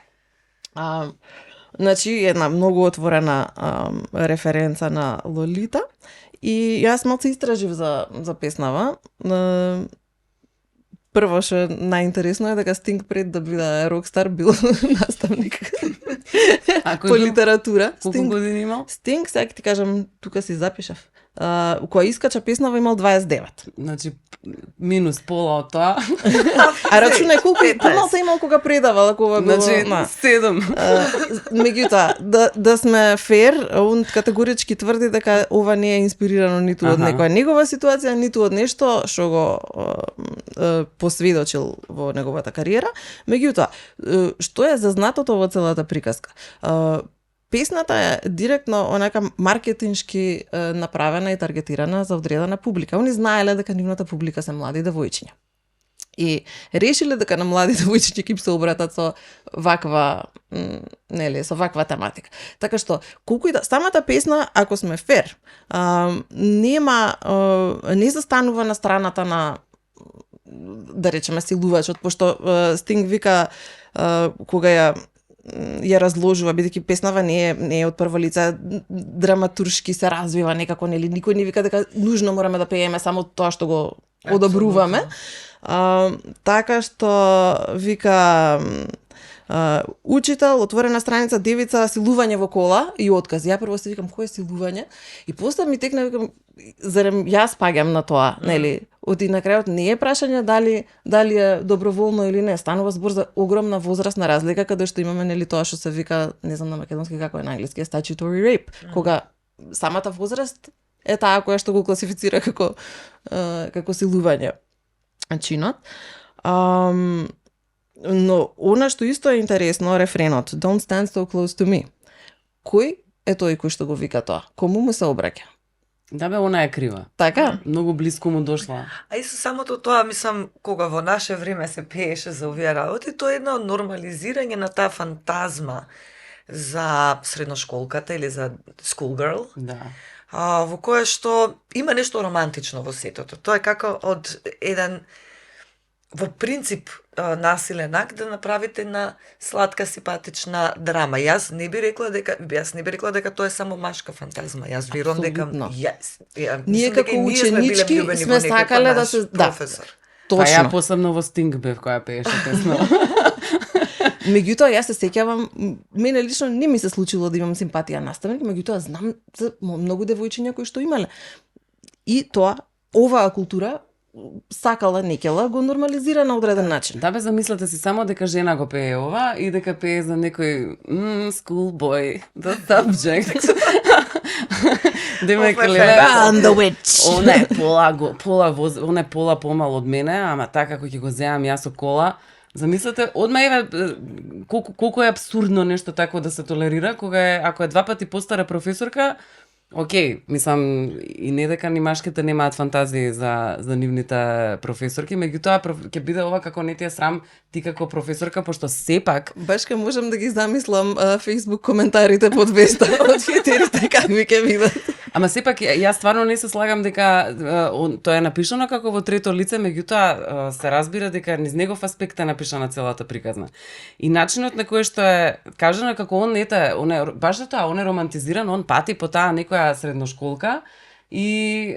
Значи една многу отворена референца на Лолита и јас малку истражив за песнава. Прво што најинтересно е дека Стинг пред да биде рокстар бил наставник по литература. Колку години имал? Стинг, сега ќе ти кажам, тука си запишав. Која искача песнава имал 29. Значи минус пола од тоа. А рачунај колку помалку имал кога предавал, ако ова било. Значи 7. Меѓутоа, да сме фер, он категорички тврди дека ова не е инспирирано ниту од некоја негова ситуација, ниту од нешто што го посведочил во неговата кариера. Меѓутоа, што е зазнатото во целата приказка? Песната е директно онака маркетиншки направена и таргетирана за одредена публика. Они знаеле дека нивната публика се млади девојчиња. И решиле дека на младите девојчиња ќе им се обратат со ваква, со ваква тематика. Така што, колку и да, самата песна, ако сме фер, не застанува на страната на, да речеме, силувачот, пошто Стинг вика, кога ја разложува, бидејќи песнава не е од прво лице, драматуршки се развива некако, нели, никој не вика дека нужно мораме да пееме само тоа што го одобруваме. Така што вика учител, отворена страница, девица, силување во кола и отказ. Ја прво се викам, кој е силување? И после ми текна, викам, зарем јас паѓам на тоа, нели? Оти на крајот не е прашање дали е доброволно или не, станува збор за огромна возрастна разлика, каде што имаме, нели, тоа што се вика, не знам на македонски како е на англиски, statutory rape, кога самата возраст е таа која што го класифицира како силување чинот. Но она што исто е интересно, рефренот Don't stand so close to me. Кој е тој кој што го вика тоа? Кому му се обраќа? Да бе, она е крива. Така? Многу близко му дошла. А и со самото тоа, мислам, кога во наше време се пееше за овие работи, тоа е едно нормализирање на таа фантазма за средношколката или за schoolgirl. Да. Во кое што има нешто романтично во сетото. Тоа е како од еден во принцип насилен акт да направите на сладка симпатична драма. Јас не би рекла дека тоа е само машка фантазма. Јас верувам дека ние како ученички сме сакале да се професор. Па ја посебно во Стинг бев која пееше песна. Меѓутоа, јас се сеќавам, мене лично не ми се случило да имам симпатија наставник, меѓутоа знам за многу девојчиња кои што имале. И тоа, оваа култура сакала некела го нормализира на одреден начин. Да бе, замислете си само дека жена го пее ова и дека пее за некој schoolboy, the subject. Демек I'm the witch. Она е пола помал од мене, ама така кој ќе го земам јас со кола. Замислете, одма еве колку е апсурдно нешто такво да се толерира, кога ако е 2 пати постара професорка, окей, мислам и не дека ни машките немаат фантазии за нивните професорки, меѓутоа ќе биде ова како не ти е срам ти како професорка, пошто сепак баш ке можам да ги замислам Facebook коментарите под веста од хетерите какви ќе бидат. Ама сепак јас стварно не се слагам дека тоа е напишано како во трето лице, меѓутоа се разбира дека низ негов аспект е напишана целата приказна. И начинот на кој што е кажано како он баш за тоа, он е романтизиран, он пати по таа некоја средношколка и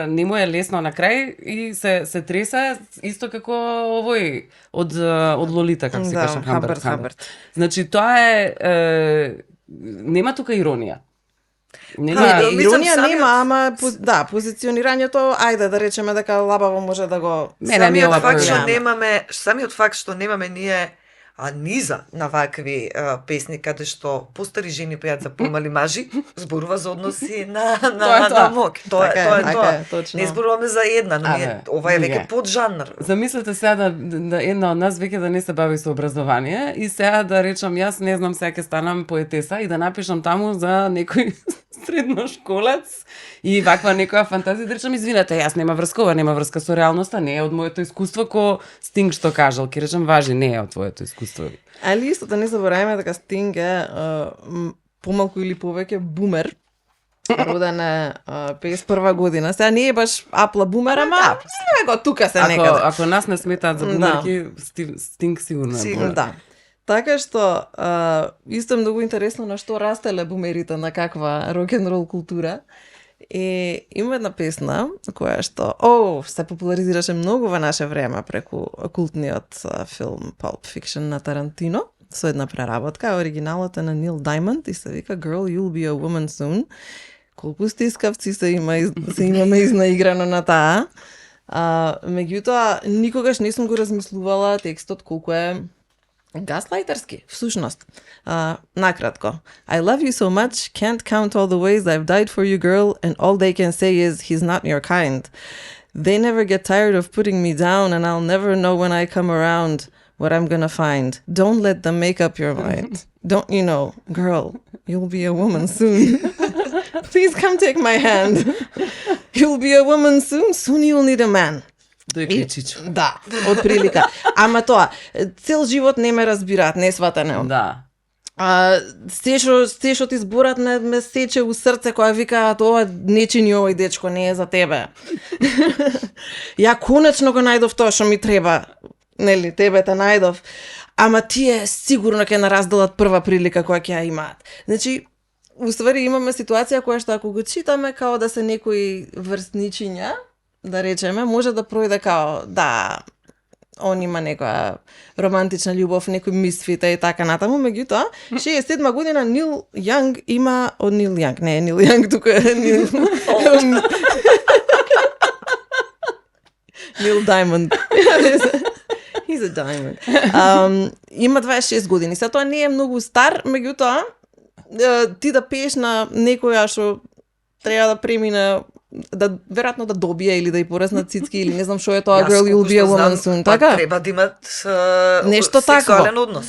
не му е лесно на крај и се тресе исто како овој од Лолита, како се каже Хамберт. Значи тоа е нема тука иронија. Иронија нема, ама позиционирањето, ајде да речеме дека лабаво може да го самиот факт што немаме ние низа на вакви песни каде што постари жени пеат за помали мажи, зборува за односи на мок. Тоа е. Не зборуваме за една, но ова е веќе поджанр. Замислете сега да една од нас веќе да не се бави со образование и сега да речам јас не знам сега ќе станам поетеса и да напишам таму за некој средношколец и ваква некоја фантазија, да речам извинете, јас нема врска со реалноста, не е од моето искуство ко Стинг што кажал, ќе речам важи, не е од твоето искуство. Али исто да не забораваме дека Стинг е помалку или повеќе бумер, роден е 51 година. Сега не е баш апла бумер, ама го тука се некаде. Ако нас не сметаат за бумерки, Стинг сигурно е бумер. Да. Така што, исто е многу интересно на што растеле бумерите, на каква рок-н-рол култура. И има една песна која што се популаризираше многу во наше време преку култниот филм Pulp Fiction на Тарантино со една преработка. Оригиналот е на Нил Даймонд и се вика Girl, You'll Be a Woman Soon. Колку стискавци се имаме изнаиграно на таа. Меѓутоа, никогаш не сум го размислувала текстот колку е гаслайтерски, всушност. Накратко. I love you so much, can't count all the ways I've died for you, girl, and all they can say is he's not your kind. They never get tired of putting me down, and I'll never know when I come around what I'm gonna find. Don't let them make up your mind. Don't you know, girl, you'll be a woman soon. Please come take my hand. You'll be a woman soon, soon you'll need a man. Дојка чичо. Да, од прилика. Ама тоа, цел живот не ме разбираат, не сватане. Да. Се што ти зборат ме сече у срце која викаат ова не чини овој дечко, не е за тебе. Ја конечно го најдов тоа што ми треба. Нели, тебе те најдов. Ама тие сигурно ќе наразделат прва прилика која ќе ја имаат. Значи, уствари имаме ситуација која што ако го читаме као да се некои врсничиња, да речеме, може да пројде као, да, он има некоја романтична љубов, некој мисфит и така натаму, меѓутоа, 67 година Нил Јанг има, Нил Јанг, не е Нил Јанг, тука е Нил... Нил Даймонд. He's a diamond. Има 26 години. Сега тоа не е многу стар, меѓутоа, ти да пееш на некоја што треба да премине, да веројатно да добие или да ја пораснат цицки или не знам што е тоа, girl you'll be a woman soon, така? Треба да имат Нешто сексуален такво. однос.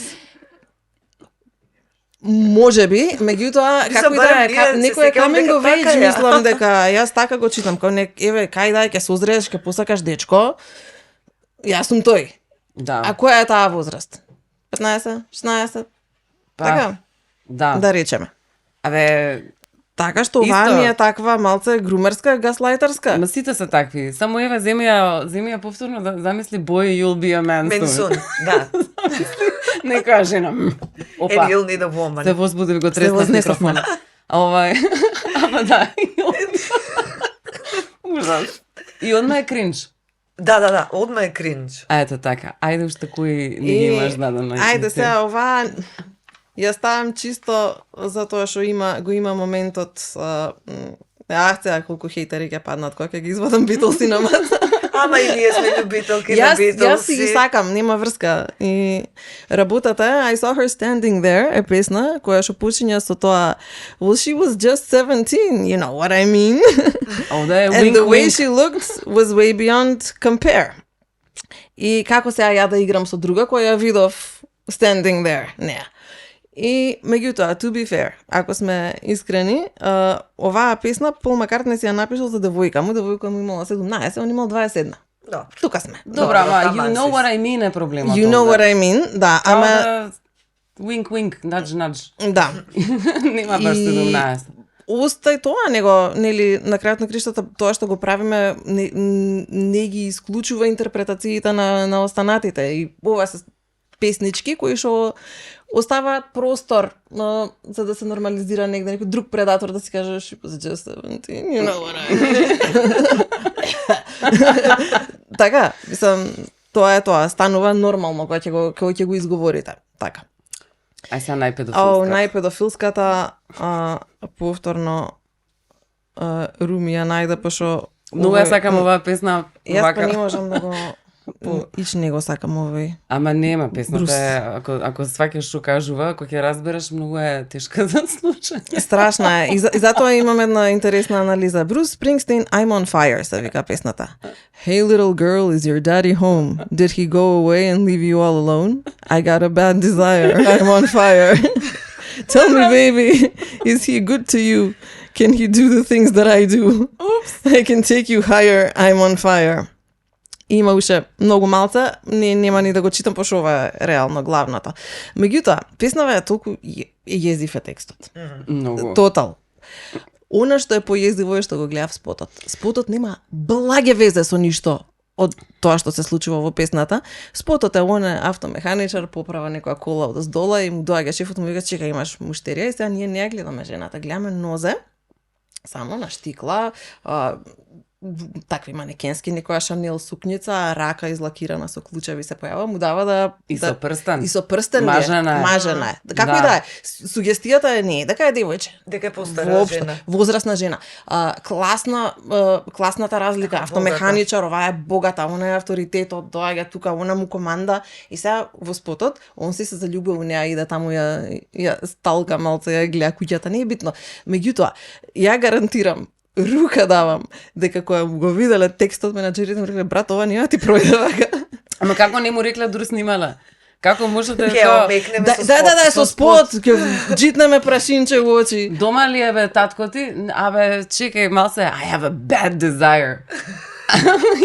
Може би, меѓутоа како и да барем е, ние се некој е сеќавам coming дека of age, така е. мислам дека јас така го читам, као еве, кај да ќе се озрееш, ќе посакаш дечко. Јас сум тој. Да. А која е таа возраст? 15, 16? Па, Така? Да. Да речеме. Абе, Така што оваа Исто. ми е таква малце грумерска, гаслайтерска. ма сите се такви. Само еве земи ја повторно да замисли boy you'll be a man soon. Менсун, да. Некоја жена. Опа. And you'll need a woman. Се возбуди го Се треснав вознесов, микрофон. Ама да. Ужас. И одма е кринж. Да, одма е кринж. А ето така. Ајде уште кои не ги имаш дадено. Ајде сега оваа ја ставам чисто затоа што го има моментот сега колку хейтери ќе паднат кога ќе ги извадам Битлси на маца. Ама и ние сме љубителки на Битлси. Јас си ги сакам, нема врска. И работата I Saw Her Standing There е песна која што почиња со тоа well she was just 17, you know what I mean. Овде е And wink the way wink. she looked was way beyond compare. И како сега ја да играм со друга која ја видов standing there, не. И меѓутоа, to be fair, ако сме искрени, оваа песна Пол Маккартни си ја напишал за девојка му имала 17, он имал 21. Да. Тука сме. Добро, ама you know what I mean е проблемот. You know what I mean, да, ама Wink wink, nudge nudge. да. Нема баш 17. Остај тоа, нели, на крајот на криштата, тоа што го правиме, не ги исклучува интерпретациите на останатите. И ова се песнички кои што оставаат простор за да се нормализира негде некој друг предатор да си каже she was just 17, you know what I mean. Така, мислам, тоа е тоа, станува нормално кога ќе го изговорите. Така. Ај сега најпедофилска. Најпедофилската повторно Руми ја најде пошо Многу ја сакам оваа песна. Јас па не можам да го ич не го сакам овој. Ама нема песната Брус. е, ако сваќаш што кажува, ако ќе разбереш, многу е тешка за слушање. Страшна е. И затоа имам една интересна анализа. Bruce Springsteen, I'm on fire, се вика песната. Hey little girl, is your daddy home? Did he go away and leave you all alone? I got a bad desire. I'm on fire. Tell me, baby, is he good to you? Can he do the things that I do? Oops. I can take you higher. I'm on fire. Има уште многу малце, нема ни да го читам, пошто ова е реално главната. Меѓутоа, песнава е толку језив е текстот. Многу. Тотал. Она што е појезиво е што го гледав спотот. Спотот нема благе везе со ништо од тоа што се случува во песната. Спотот е он е автомеханичар, поправа некоја кола од оздола и му доаѓа шефот му вика чека имаш муштерија и сега ние не ја гледаме жената, гледаме нозе само на штикла, такви манекенски, некоја Шанел сукњица, рака излакирана со клучеви се појава, му дава да И со прстен. И со прстен Мажена е. Мажена е. Како Да. и да е. Сугестијата е не, дека е девојче. Дека е постара Воопшто, жена. возрастна жена. Класната разлика, автомеханичар, оваа е богата, она е авторитетот, доаѓа тука, она му команда и сега во спотот, он се заљубил у неа и да таму ја сталка малце, ја гледа куќата, не е битно. Меѓутоа, ја гарантирам, рука давам, дека кога го виделе текстот менаџерите му рекле, брат, ова нема ти пројде вака. Ама како не му рекле дури снимала? Како можете Ќе тоа? омекнеме Да, со да, спот. да, да, со спот, ќе джитнеме прашинче во очи. Дома ли е бе татко ти? Абе, чекај малце, I have a bad desire.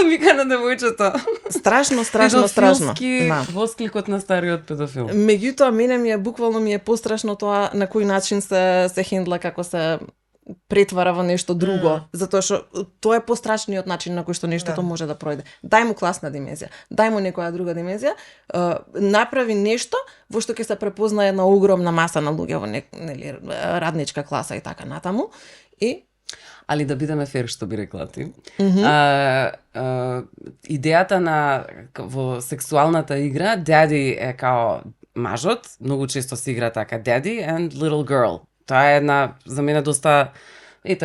И вика на девојчето. Страшно. Педофилски Да. воскликот на стариот педофил. Меѓутоа, мене буквално ми е пострашно тоа на кој начин се хендла, како се претвара во нешто друго, затоа што тоа е пострашниот начин на кој што нештото може да пројде. Дај му класна димензија, дај му некоја друга димензија, направи нешто во што ќе се препознае една огромна маса на луѓе во нели радничка класа и така натаму. И Али да бидеме фер, што би рекла ти. Идејата во сексуалната игра, daddy е као мажот, многу често се игра така, daddy and little girl. Тоа е една, за мене, доста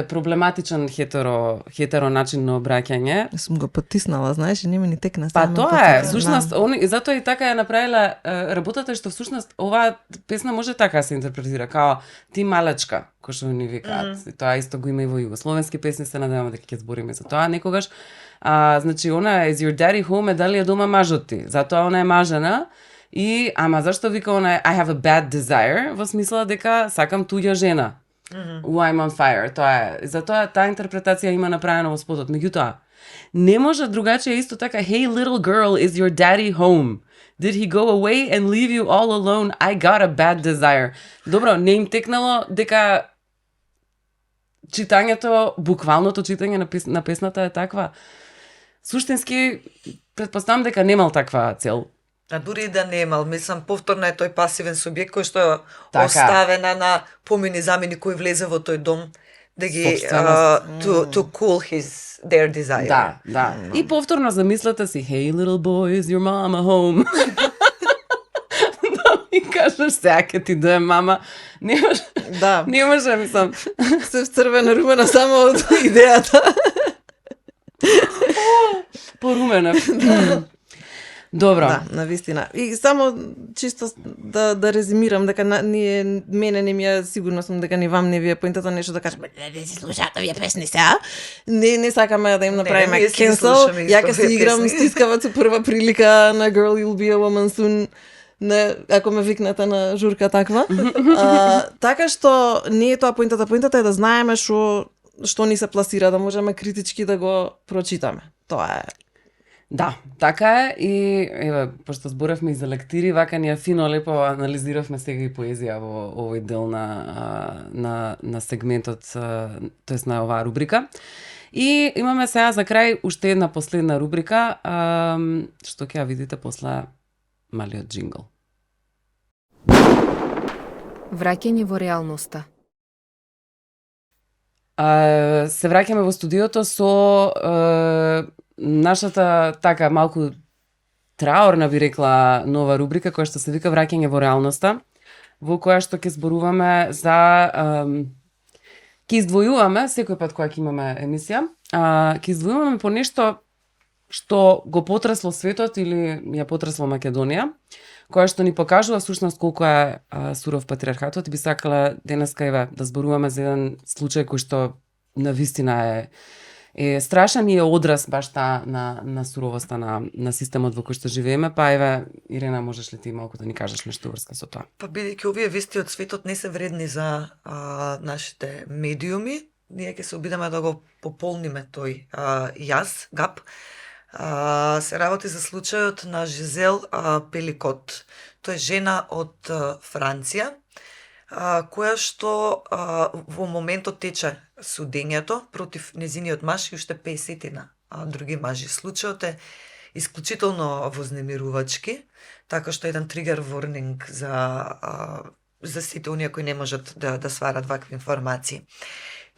проблематичен хетеро начин на обраќање. сум го потиснала, знаеш, и не ми ни текна. Па само тоа потика, е, всушност, и затоа и така ја направила работата, што всушност оваа песна може така да се интерпретира, као ти малечка, кој што ни викаат. Тоа исто го има и во југословенски песни, се надеваме дека ќе збориме за тоа некогаш. Значи, она is your daddy home, дали е дома мажот ти, затоа она е мажена. И, ама зашто вика она I have a bad desire, во смисла дека сакам туѓа жена. I'm on fire, тоа е. Затоа таа интерпретација има направена во спотот. Меѓутоа, не може другаче исто така, hey little girl, is your daddy home? Did he go away and leave you all alone? I got a bad desire. Добро, не им текнало дека читањето, буквалното читање на песната е таква. Суштински, претпоставам дека немал таква цел. А дури и да немал, мислам, повторно е тој пасивен субјект кој што Така. оставена на помини замени кој влезе во тој дом да ги to cool their desire. Да. И повторно замислете си, hey little boy, is your mama home? Да ми кажеш сега ке ти да е мама. Да. Не може, мислам. Се вцрвена румена само од идејата. Порумена. Добро. Да, навистина. И само чисто да резимирам дека мене не ми е, сигурно сум дека ни вам не ви е поинтата нешто да кажеме, не си слушаат овие песни сега. Не сакаме да им направиме ние си cancel. слушаме Ја ќе исто си овие играм песни. стискаваc у прва прилика на Girl You'll Be a Woman Soon. Ако ме викнете на журка таква. Така што не е тоа поинтата. Поинтата е да знаеме што ни се пласира, да можеме критички да го прочитаме. Тоа е. Да, така е и еве, пошто зборевме и за лектири, вака ние фино лепо анализиравме сега и поезија во овој дел на сегментот, тоест на оваа рубрика. И имаме сега за крај уште една последна рубрика, што ќе ја видите после малиот джингл. Враќање во реалноста. Се враќаме во студиото со нашата така малку траорна, би рекла, нова рубрика која што се вика Враќање во реалноста, во која што ќе зборуваме за ќе издвојуваме секој пат кога ќе имаме емисија, ќе издвојуваме по нешто што го потресло светот или ја потресло Македонија, која што ни покажува всушност колку е суров патриархатот, и би сакала денеска еве да зборуваме за еден случај кој што навистина е страшен и е одраз баш таа на суровоста на системот во кој што живееме. Па еве, Ирена, можеш ли ти малку да ни кажеш нешто врска со тоа? Па бидејќи овие вести од светот не се вредни за нашите медиуми, ние ќе се обидеме да го пополниме тој јаз, гап. Се работи за случајот на Жизел Пеликот. Тоа е жена од Франција, која што во моментот тече судењето против незиниот маж и уште 50 други мажи. Случајот е исклучително вознемирувачки, така што еден тригер ворнинг за сите оние кои не можат да сварат вакви информации.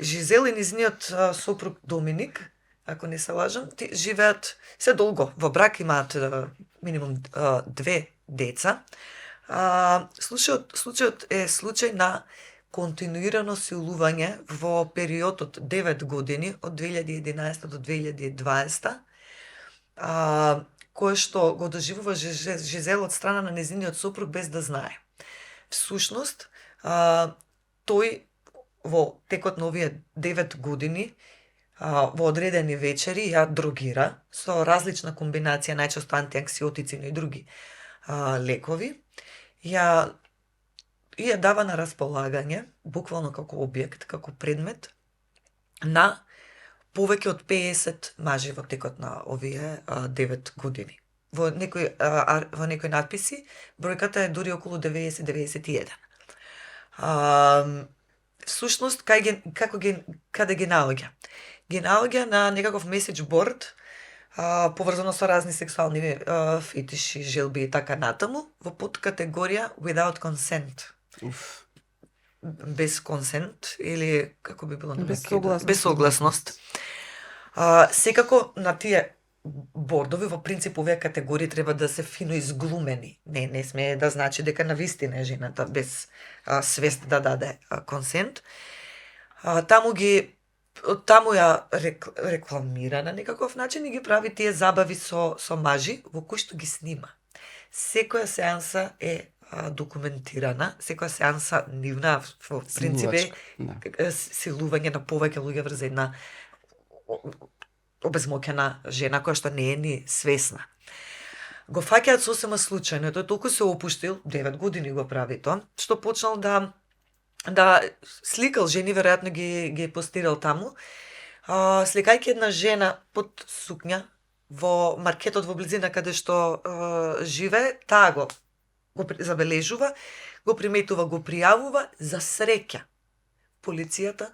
Жизел и незиниот сопруг Доминик, ако не се лажам, живеат се долго во брак, имаат минимум 2 деца. Случајот е случај на континуирано силување во период од 9 години, од 2011 до 2020, кое што го доживува Жизел од страна на незиниот сопруг без да знае. Всушност, тој во текот на овие 9 години во одредени вечери ја дрогира со различна комбинација, најчесто антианксиотици, но и други лекови. Ја дава на располагање, буквално како објект, како предмет, на повеќе од 50 мажи во текот на овие 9 години. Во некои надписи бројката е дури околу 90-91. Всушност каде ги наоѓа? Ги наоѓа на некаков меседж борд, поврзано со разни сексуални фетиши, желби и така натаму, во подкатегорија without consent. Уф. Без консент или како би било на Без македонски? согласност. Без согласност. Секако на тие бордови во принцип овие категории треба да се фино изглумени. Не смее да значи дека навистина е жената без свест да даде консент. Таму ја рекламира на некаков начин и ги прави тие забави со мажи во кои што ги снима. Секоја сеанса е документирана, секоја сеанса нивна во принцип е Да. силување на повеќе луѓе врз една обезмоќена жена која што не е ни свесна. Го фаќаат сосема случајно, тој толку се опуштил, 9 години го прави тоа, што почнал да сликал жени, веројатно ги постирал таму, сликајќи една жена под сукња во маркетот во близина каде што живее, таа го забележува, го приметува, го пријавува, за среќа. Полицијата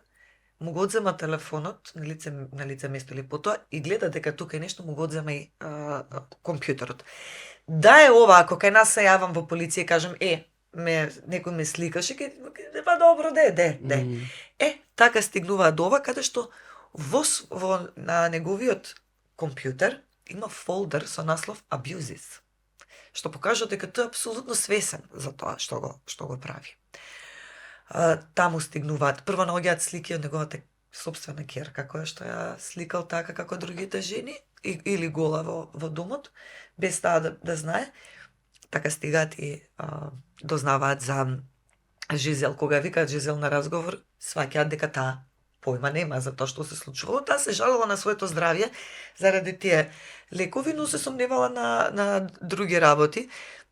му го одзема телефонот на лице место или потоа и гледа дека тука е нешто, му го одзема и компјутерот. Да е ова, ако кај нас се јавам во полиција и кажам, некој ме сликаше, па добро, де. Така стигнуваат до ова, каде што на неговиот компјутер има фолдер со наслов Abuses, што покажува дека тој е апсолутно свесен за тоа што го прави. Таму стигнуваат. Прво наоѓаат слики од неговата собствена ќерка, која што ја сликал така како другите жени, или гола во домот, без таа да знае. Така стигаат и дознаваат за Жизел. Кога викаат Жизел на разговор, сваќаат дека таа појма нема за тоа што се случувало. Таа се жалела на своето здравје заради тие лекови, но се сомневала на други работи.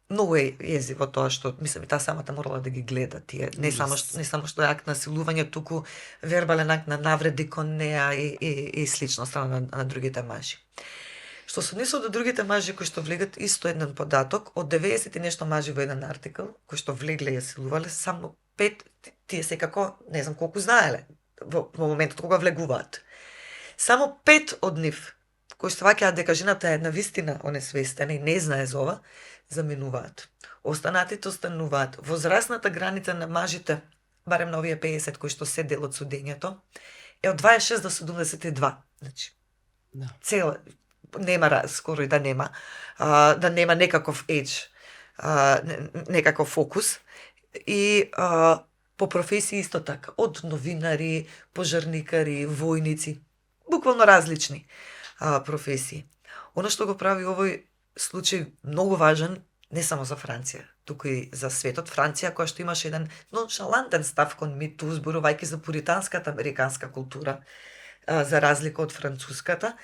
Многу е језиво тоа што, мислам, и таа самата морала да ги гледа тие, не само што е акт на силување, туку вербален акт на навреди кон неа и слично страна на другите мажи. Што се однесува до другите мажи кои што влегат, исто еден податок, од 90 и нешто мажи во еден артикл, кои што влегле и ја силувале, само 5, тие секако, не знам колку знаеле, во моментот кога влегуваат. Само 5 од нив, кои сваќаат дека жената е навистина онесвестена и не знае за ова, заминуваат. Останатите остануваат. Возрастната граница на мажите, барем на овие 50 кои што се дел од судењето, е од 26 до 72. Значи, Да. Нема, скоро и да нема некаков едж, некаков фокус. И по професии исто така, од новинари, пожарникари, војници, буквално различни професии. Оно што го прави овој случај многу важен, не само за Франција, туку и за светот. Франција, која што имаше еден ноншалантен став кон миту, зборувајќи за пуританската американска култура, за разлика од француската,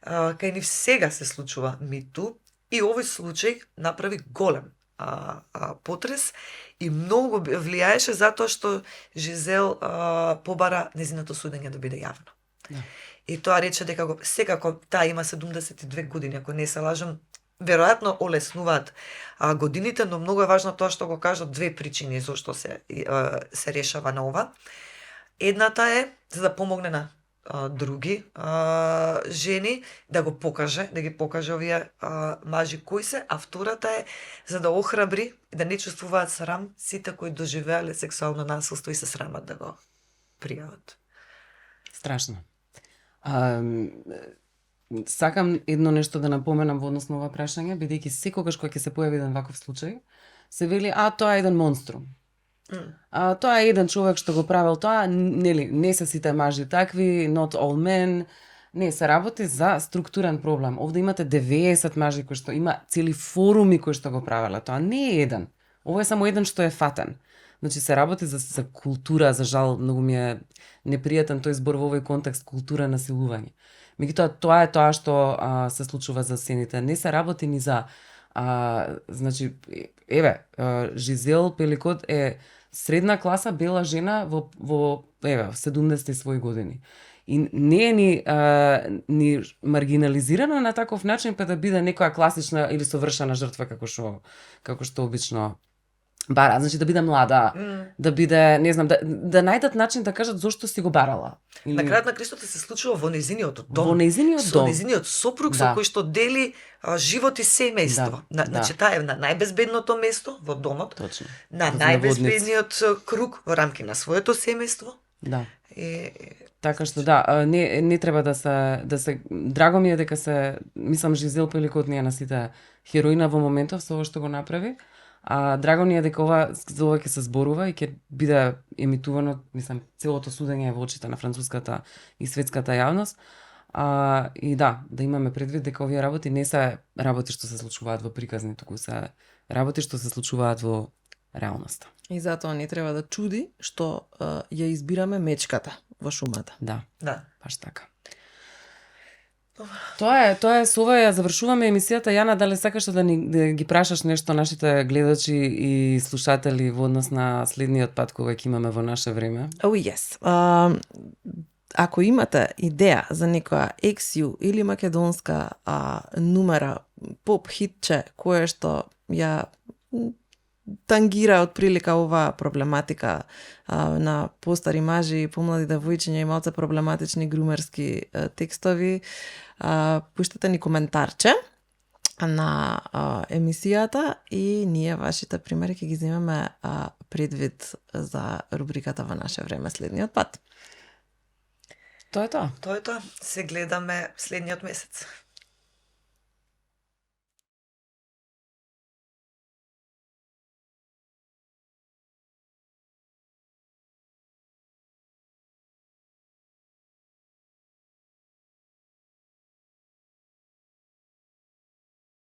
кај нив сега се случува миту, и овој случај направи голем потрес и многу влијаеше затоа што Жизел побара незиното судење да биде јавно. Да. И тоа рече дека секако таа има 72 години, ако не се лажам, веројатно олеснуваат годините, но многу е важно тоа што го кажат, две причини зашто се решава на ова. Едната е за да помогне на други жени да ги покаже овие мажи кои се, а втората е за да охрабри да не чувствуваат срам сите кои доживеале сексуално насилство и се срамат да го пријават. Страшно. Сакам едно нешто да напоменам во однос на ова прашање, бидејќи секогаш кога ќе се појави еден ваков случај, се вели, тоа е еден монструм. Тоа е еден човек што го правил тоа, не се сите мажи такви, not all men. Не, се работи за структурен проблем. Овде имате 90 мажи кои што има цели форуми кои што го правеле. Тоа не е еден. Ово е само еден што е фатен. Значи се работи за култура, за жал, многу ми е непријатен тој збор во овој контекст, култура на силување. Меѓутоа, тоа е тоа што се случува за сцените. Не се работи ни за... значи, Жизел Пеликот е средна класа бела жена во 70 своји години. И не е ни маргинализирана на таков начин па да биде некоја класична или совршена жртва како што обично бара, значи да биде млада, да биде, не знам, да најдат начин да кажат зошто си го барала. На крајот на крештото се случува во незиниот дом. Во незиниот со дом. незиниот сопруг Да. со кој што дели живот и семејство. Да, Значи таа е на најбезбедното место во домот, Точно. на Врз најбезбедниот круг во рамки на своето семејство. Да. И Така што да, не треба да се драго ми е дека мислам Жизел Пелико од неја на сите хероина во моментов со ова што го направи. Драго ни е дека ова ќе се зборува и ќе биде емитувано, мислам, целото судење во очите на француската и светската јавност. И да имаме предвид дека овие работи не се работи што се случуваат во приказни, туку се работи што се случуваат во реалноста. И затоа не треба да чуди што ја избираме мечката во шумата. Да, да. баш така. Тоа е со ова ја завршуваме емисијата. Јана, дали сакаш да ги прашаш нешто нашите гледачи и слушатели во однос на следниот пат кога ќе имаме во наше време? Oh yes. Ако имате идеја за некоја XU или македонска нумера, поп хитче, кое што ја тангира отприлика оваа проблематика на постари мажи и помлади девојчиња и малце проблематични грумерски текстови, пуштете ни коментарче на емисијата и ние вашите примери ќе ги земеме предвид за рубриката во наше време следниот пат. Тоа е тоа. Тоа е тоа. Се гледаме следниот месец.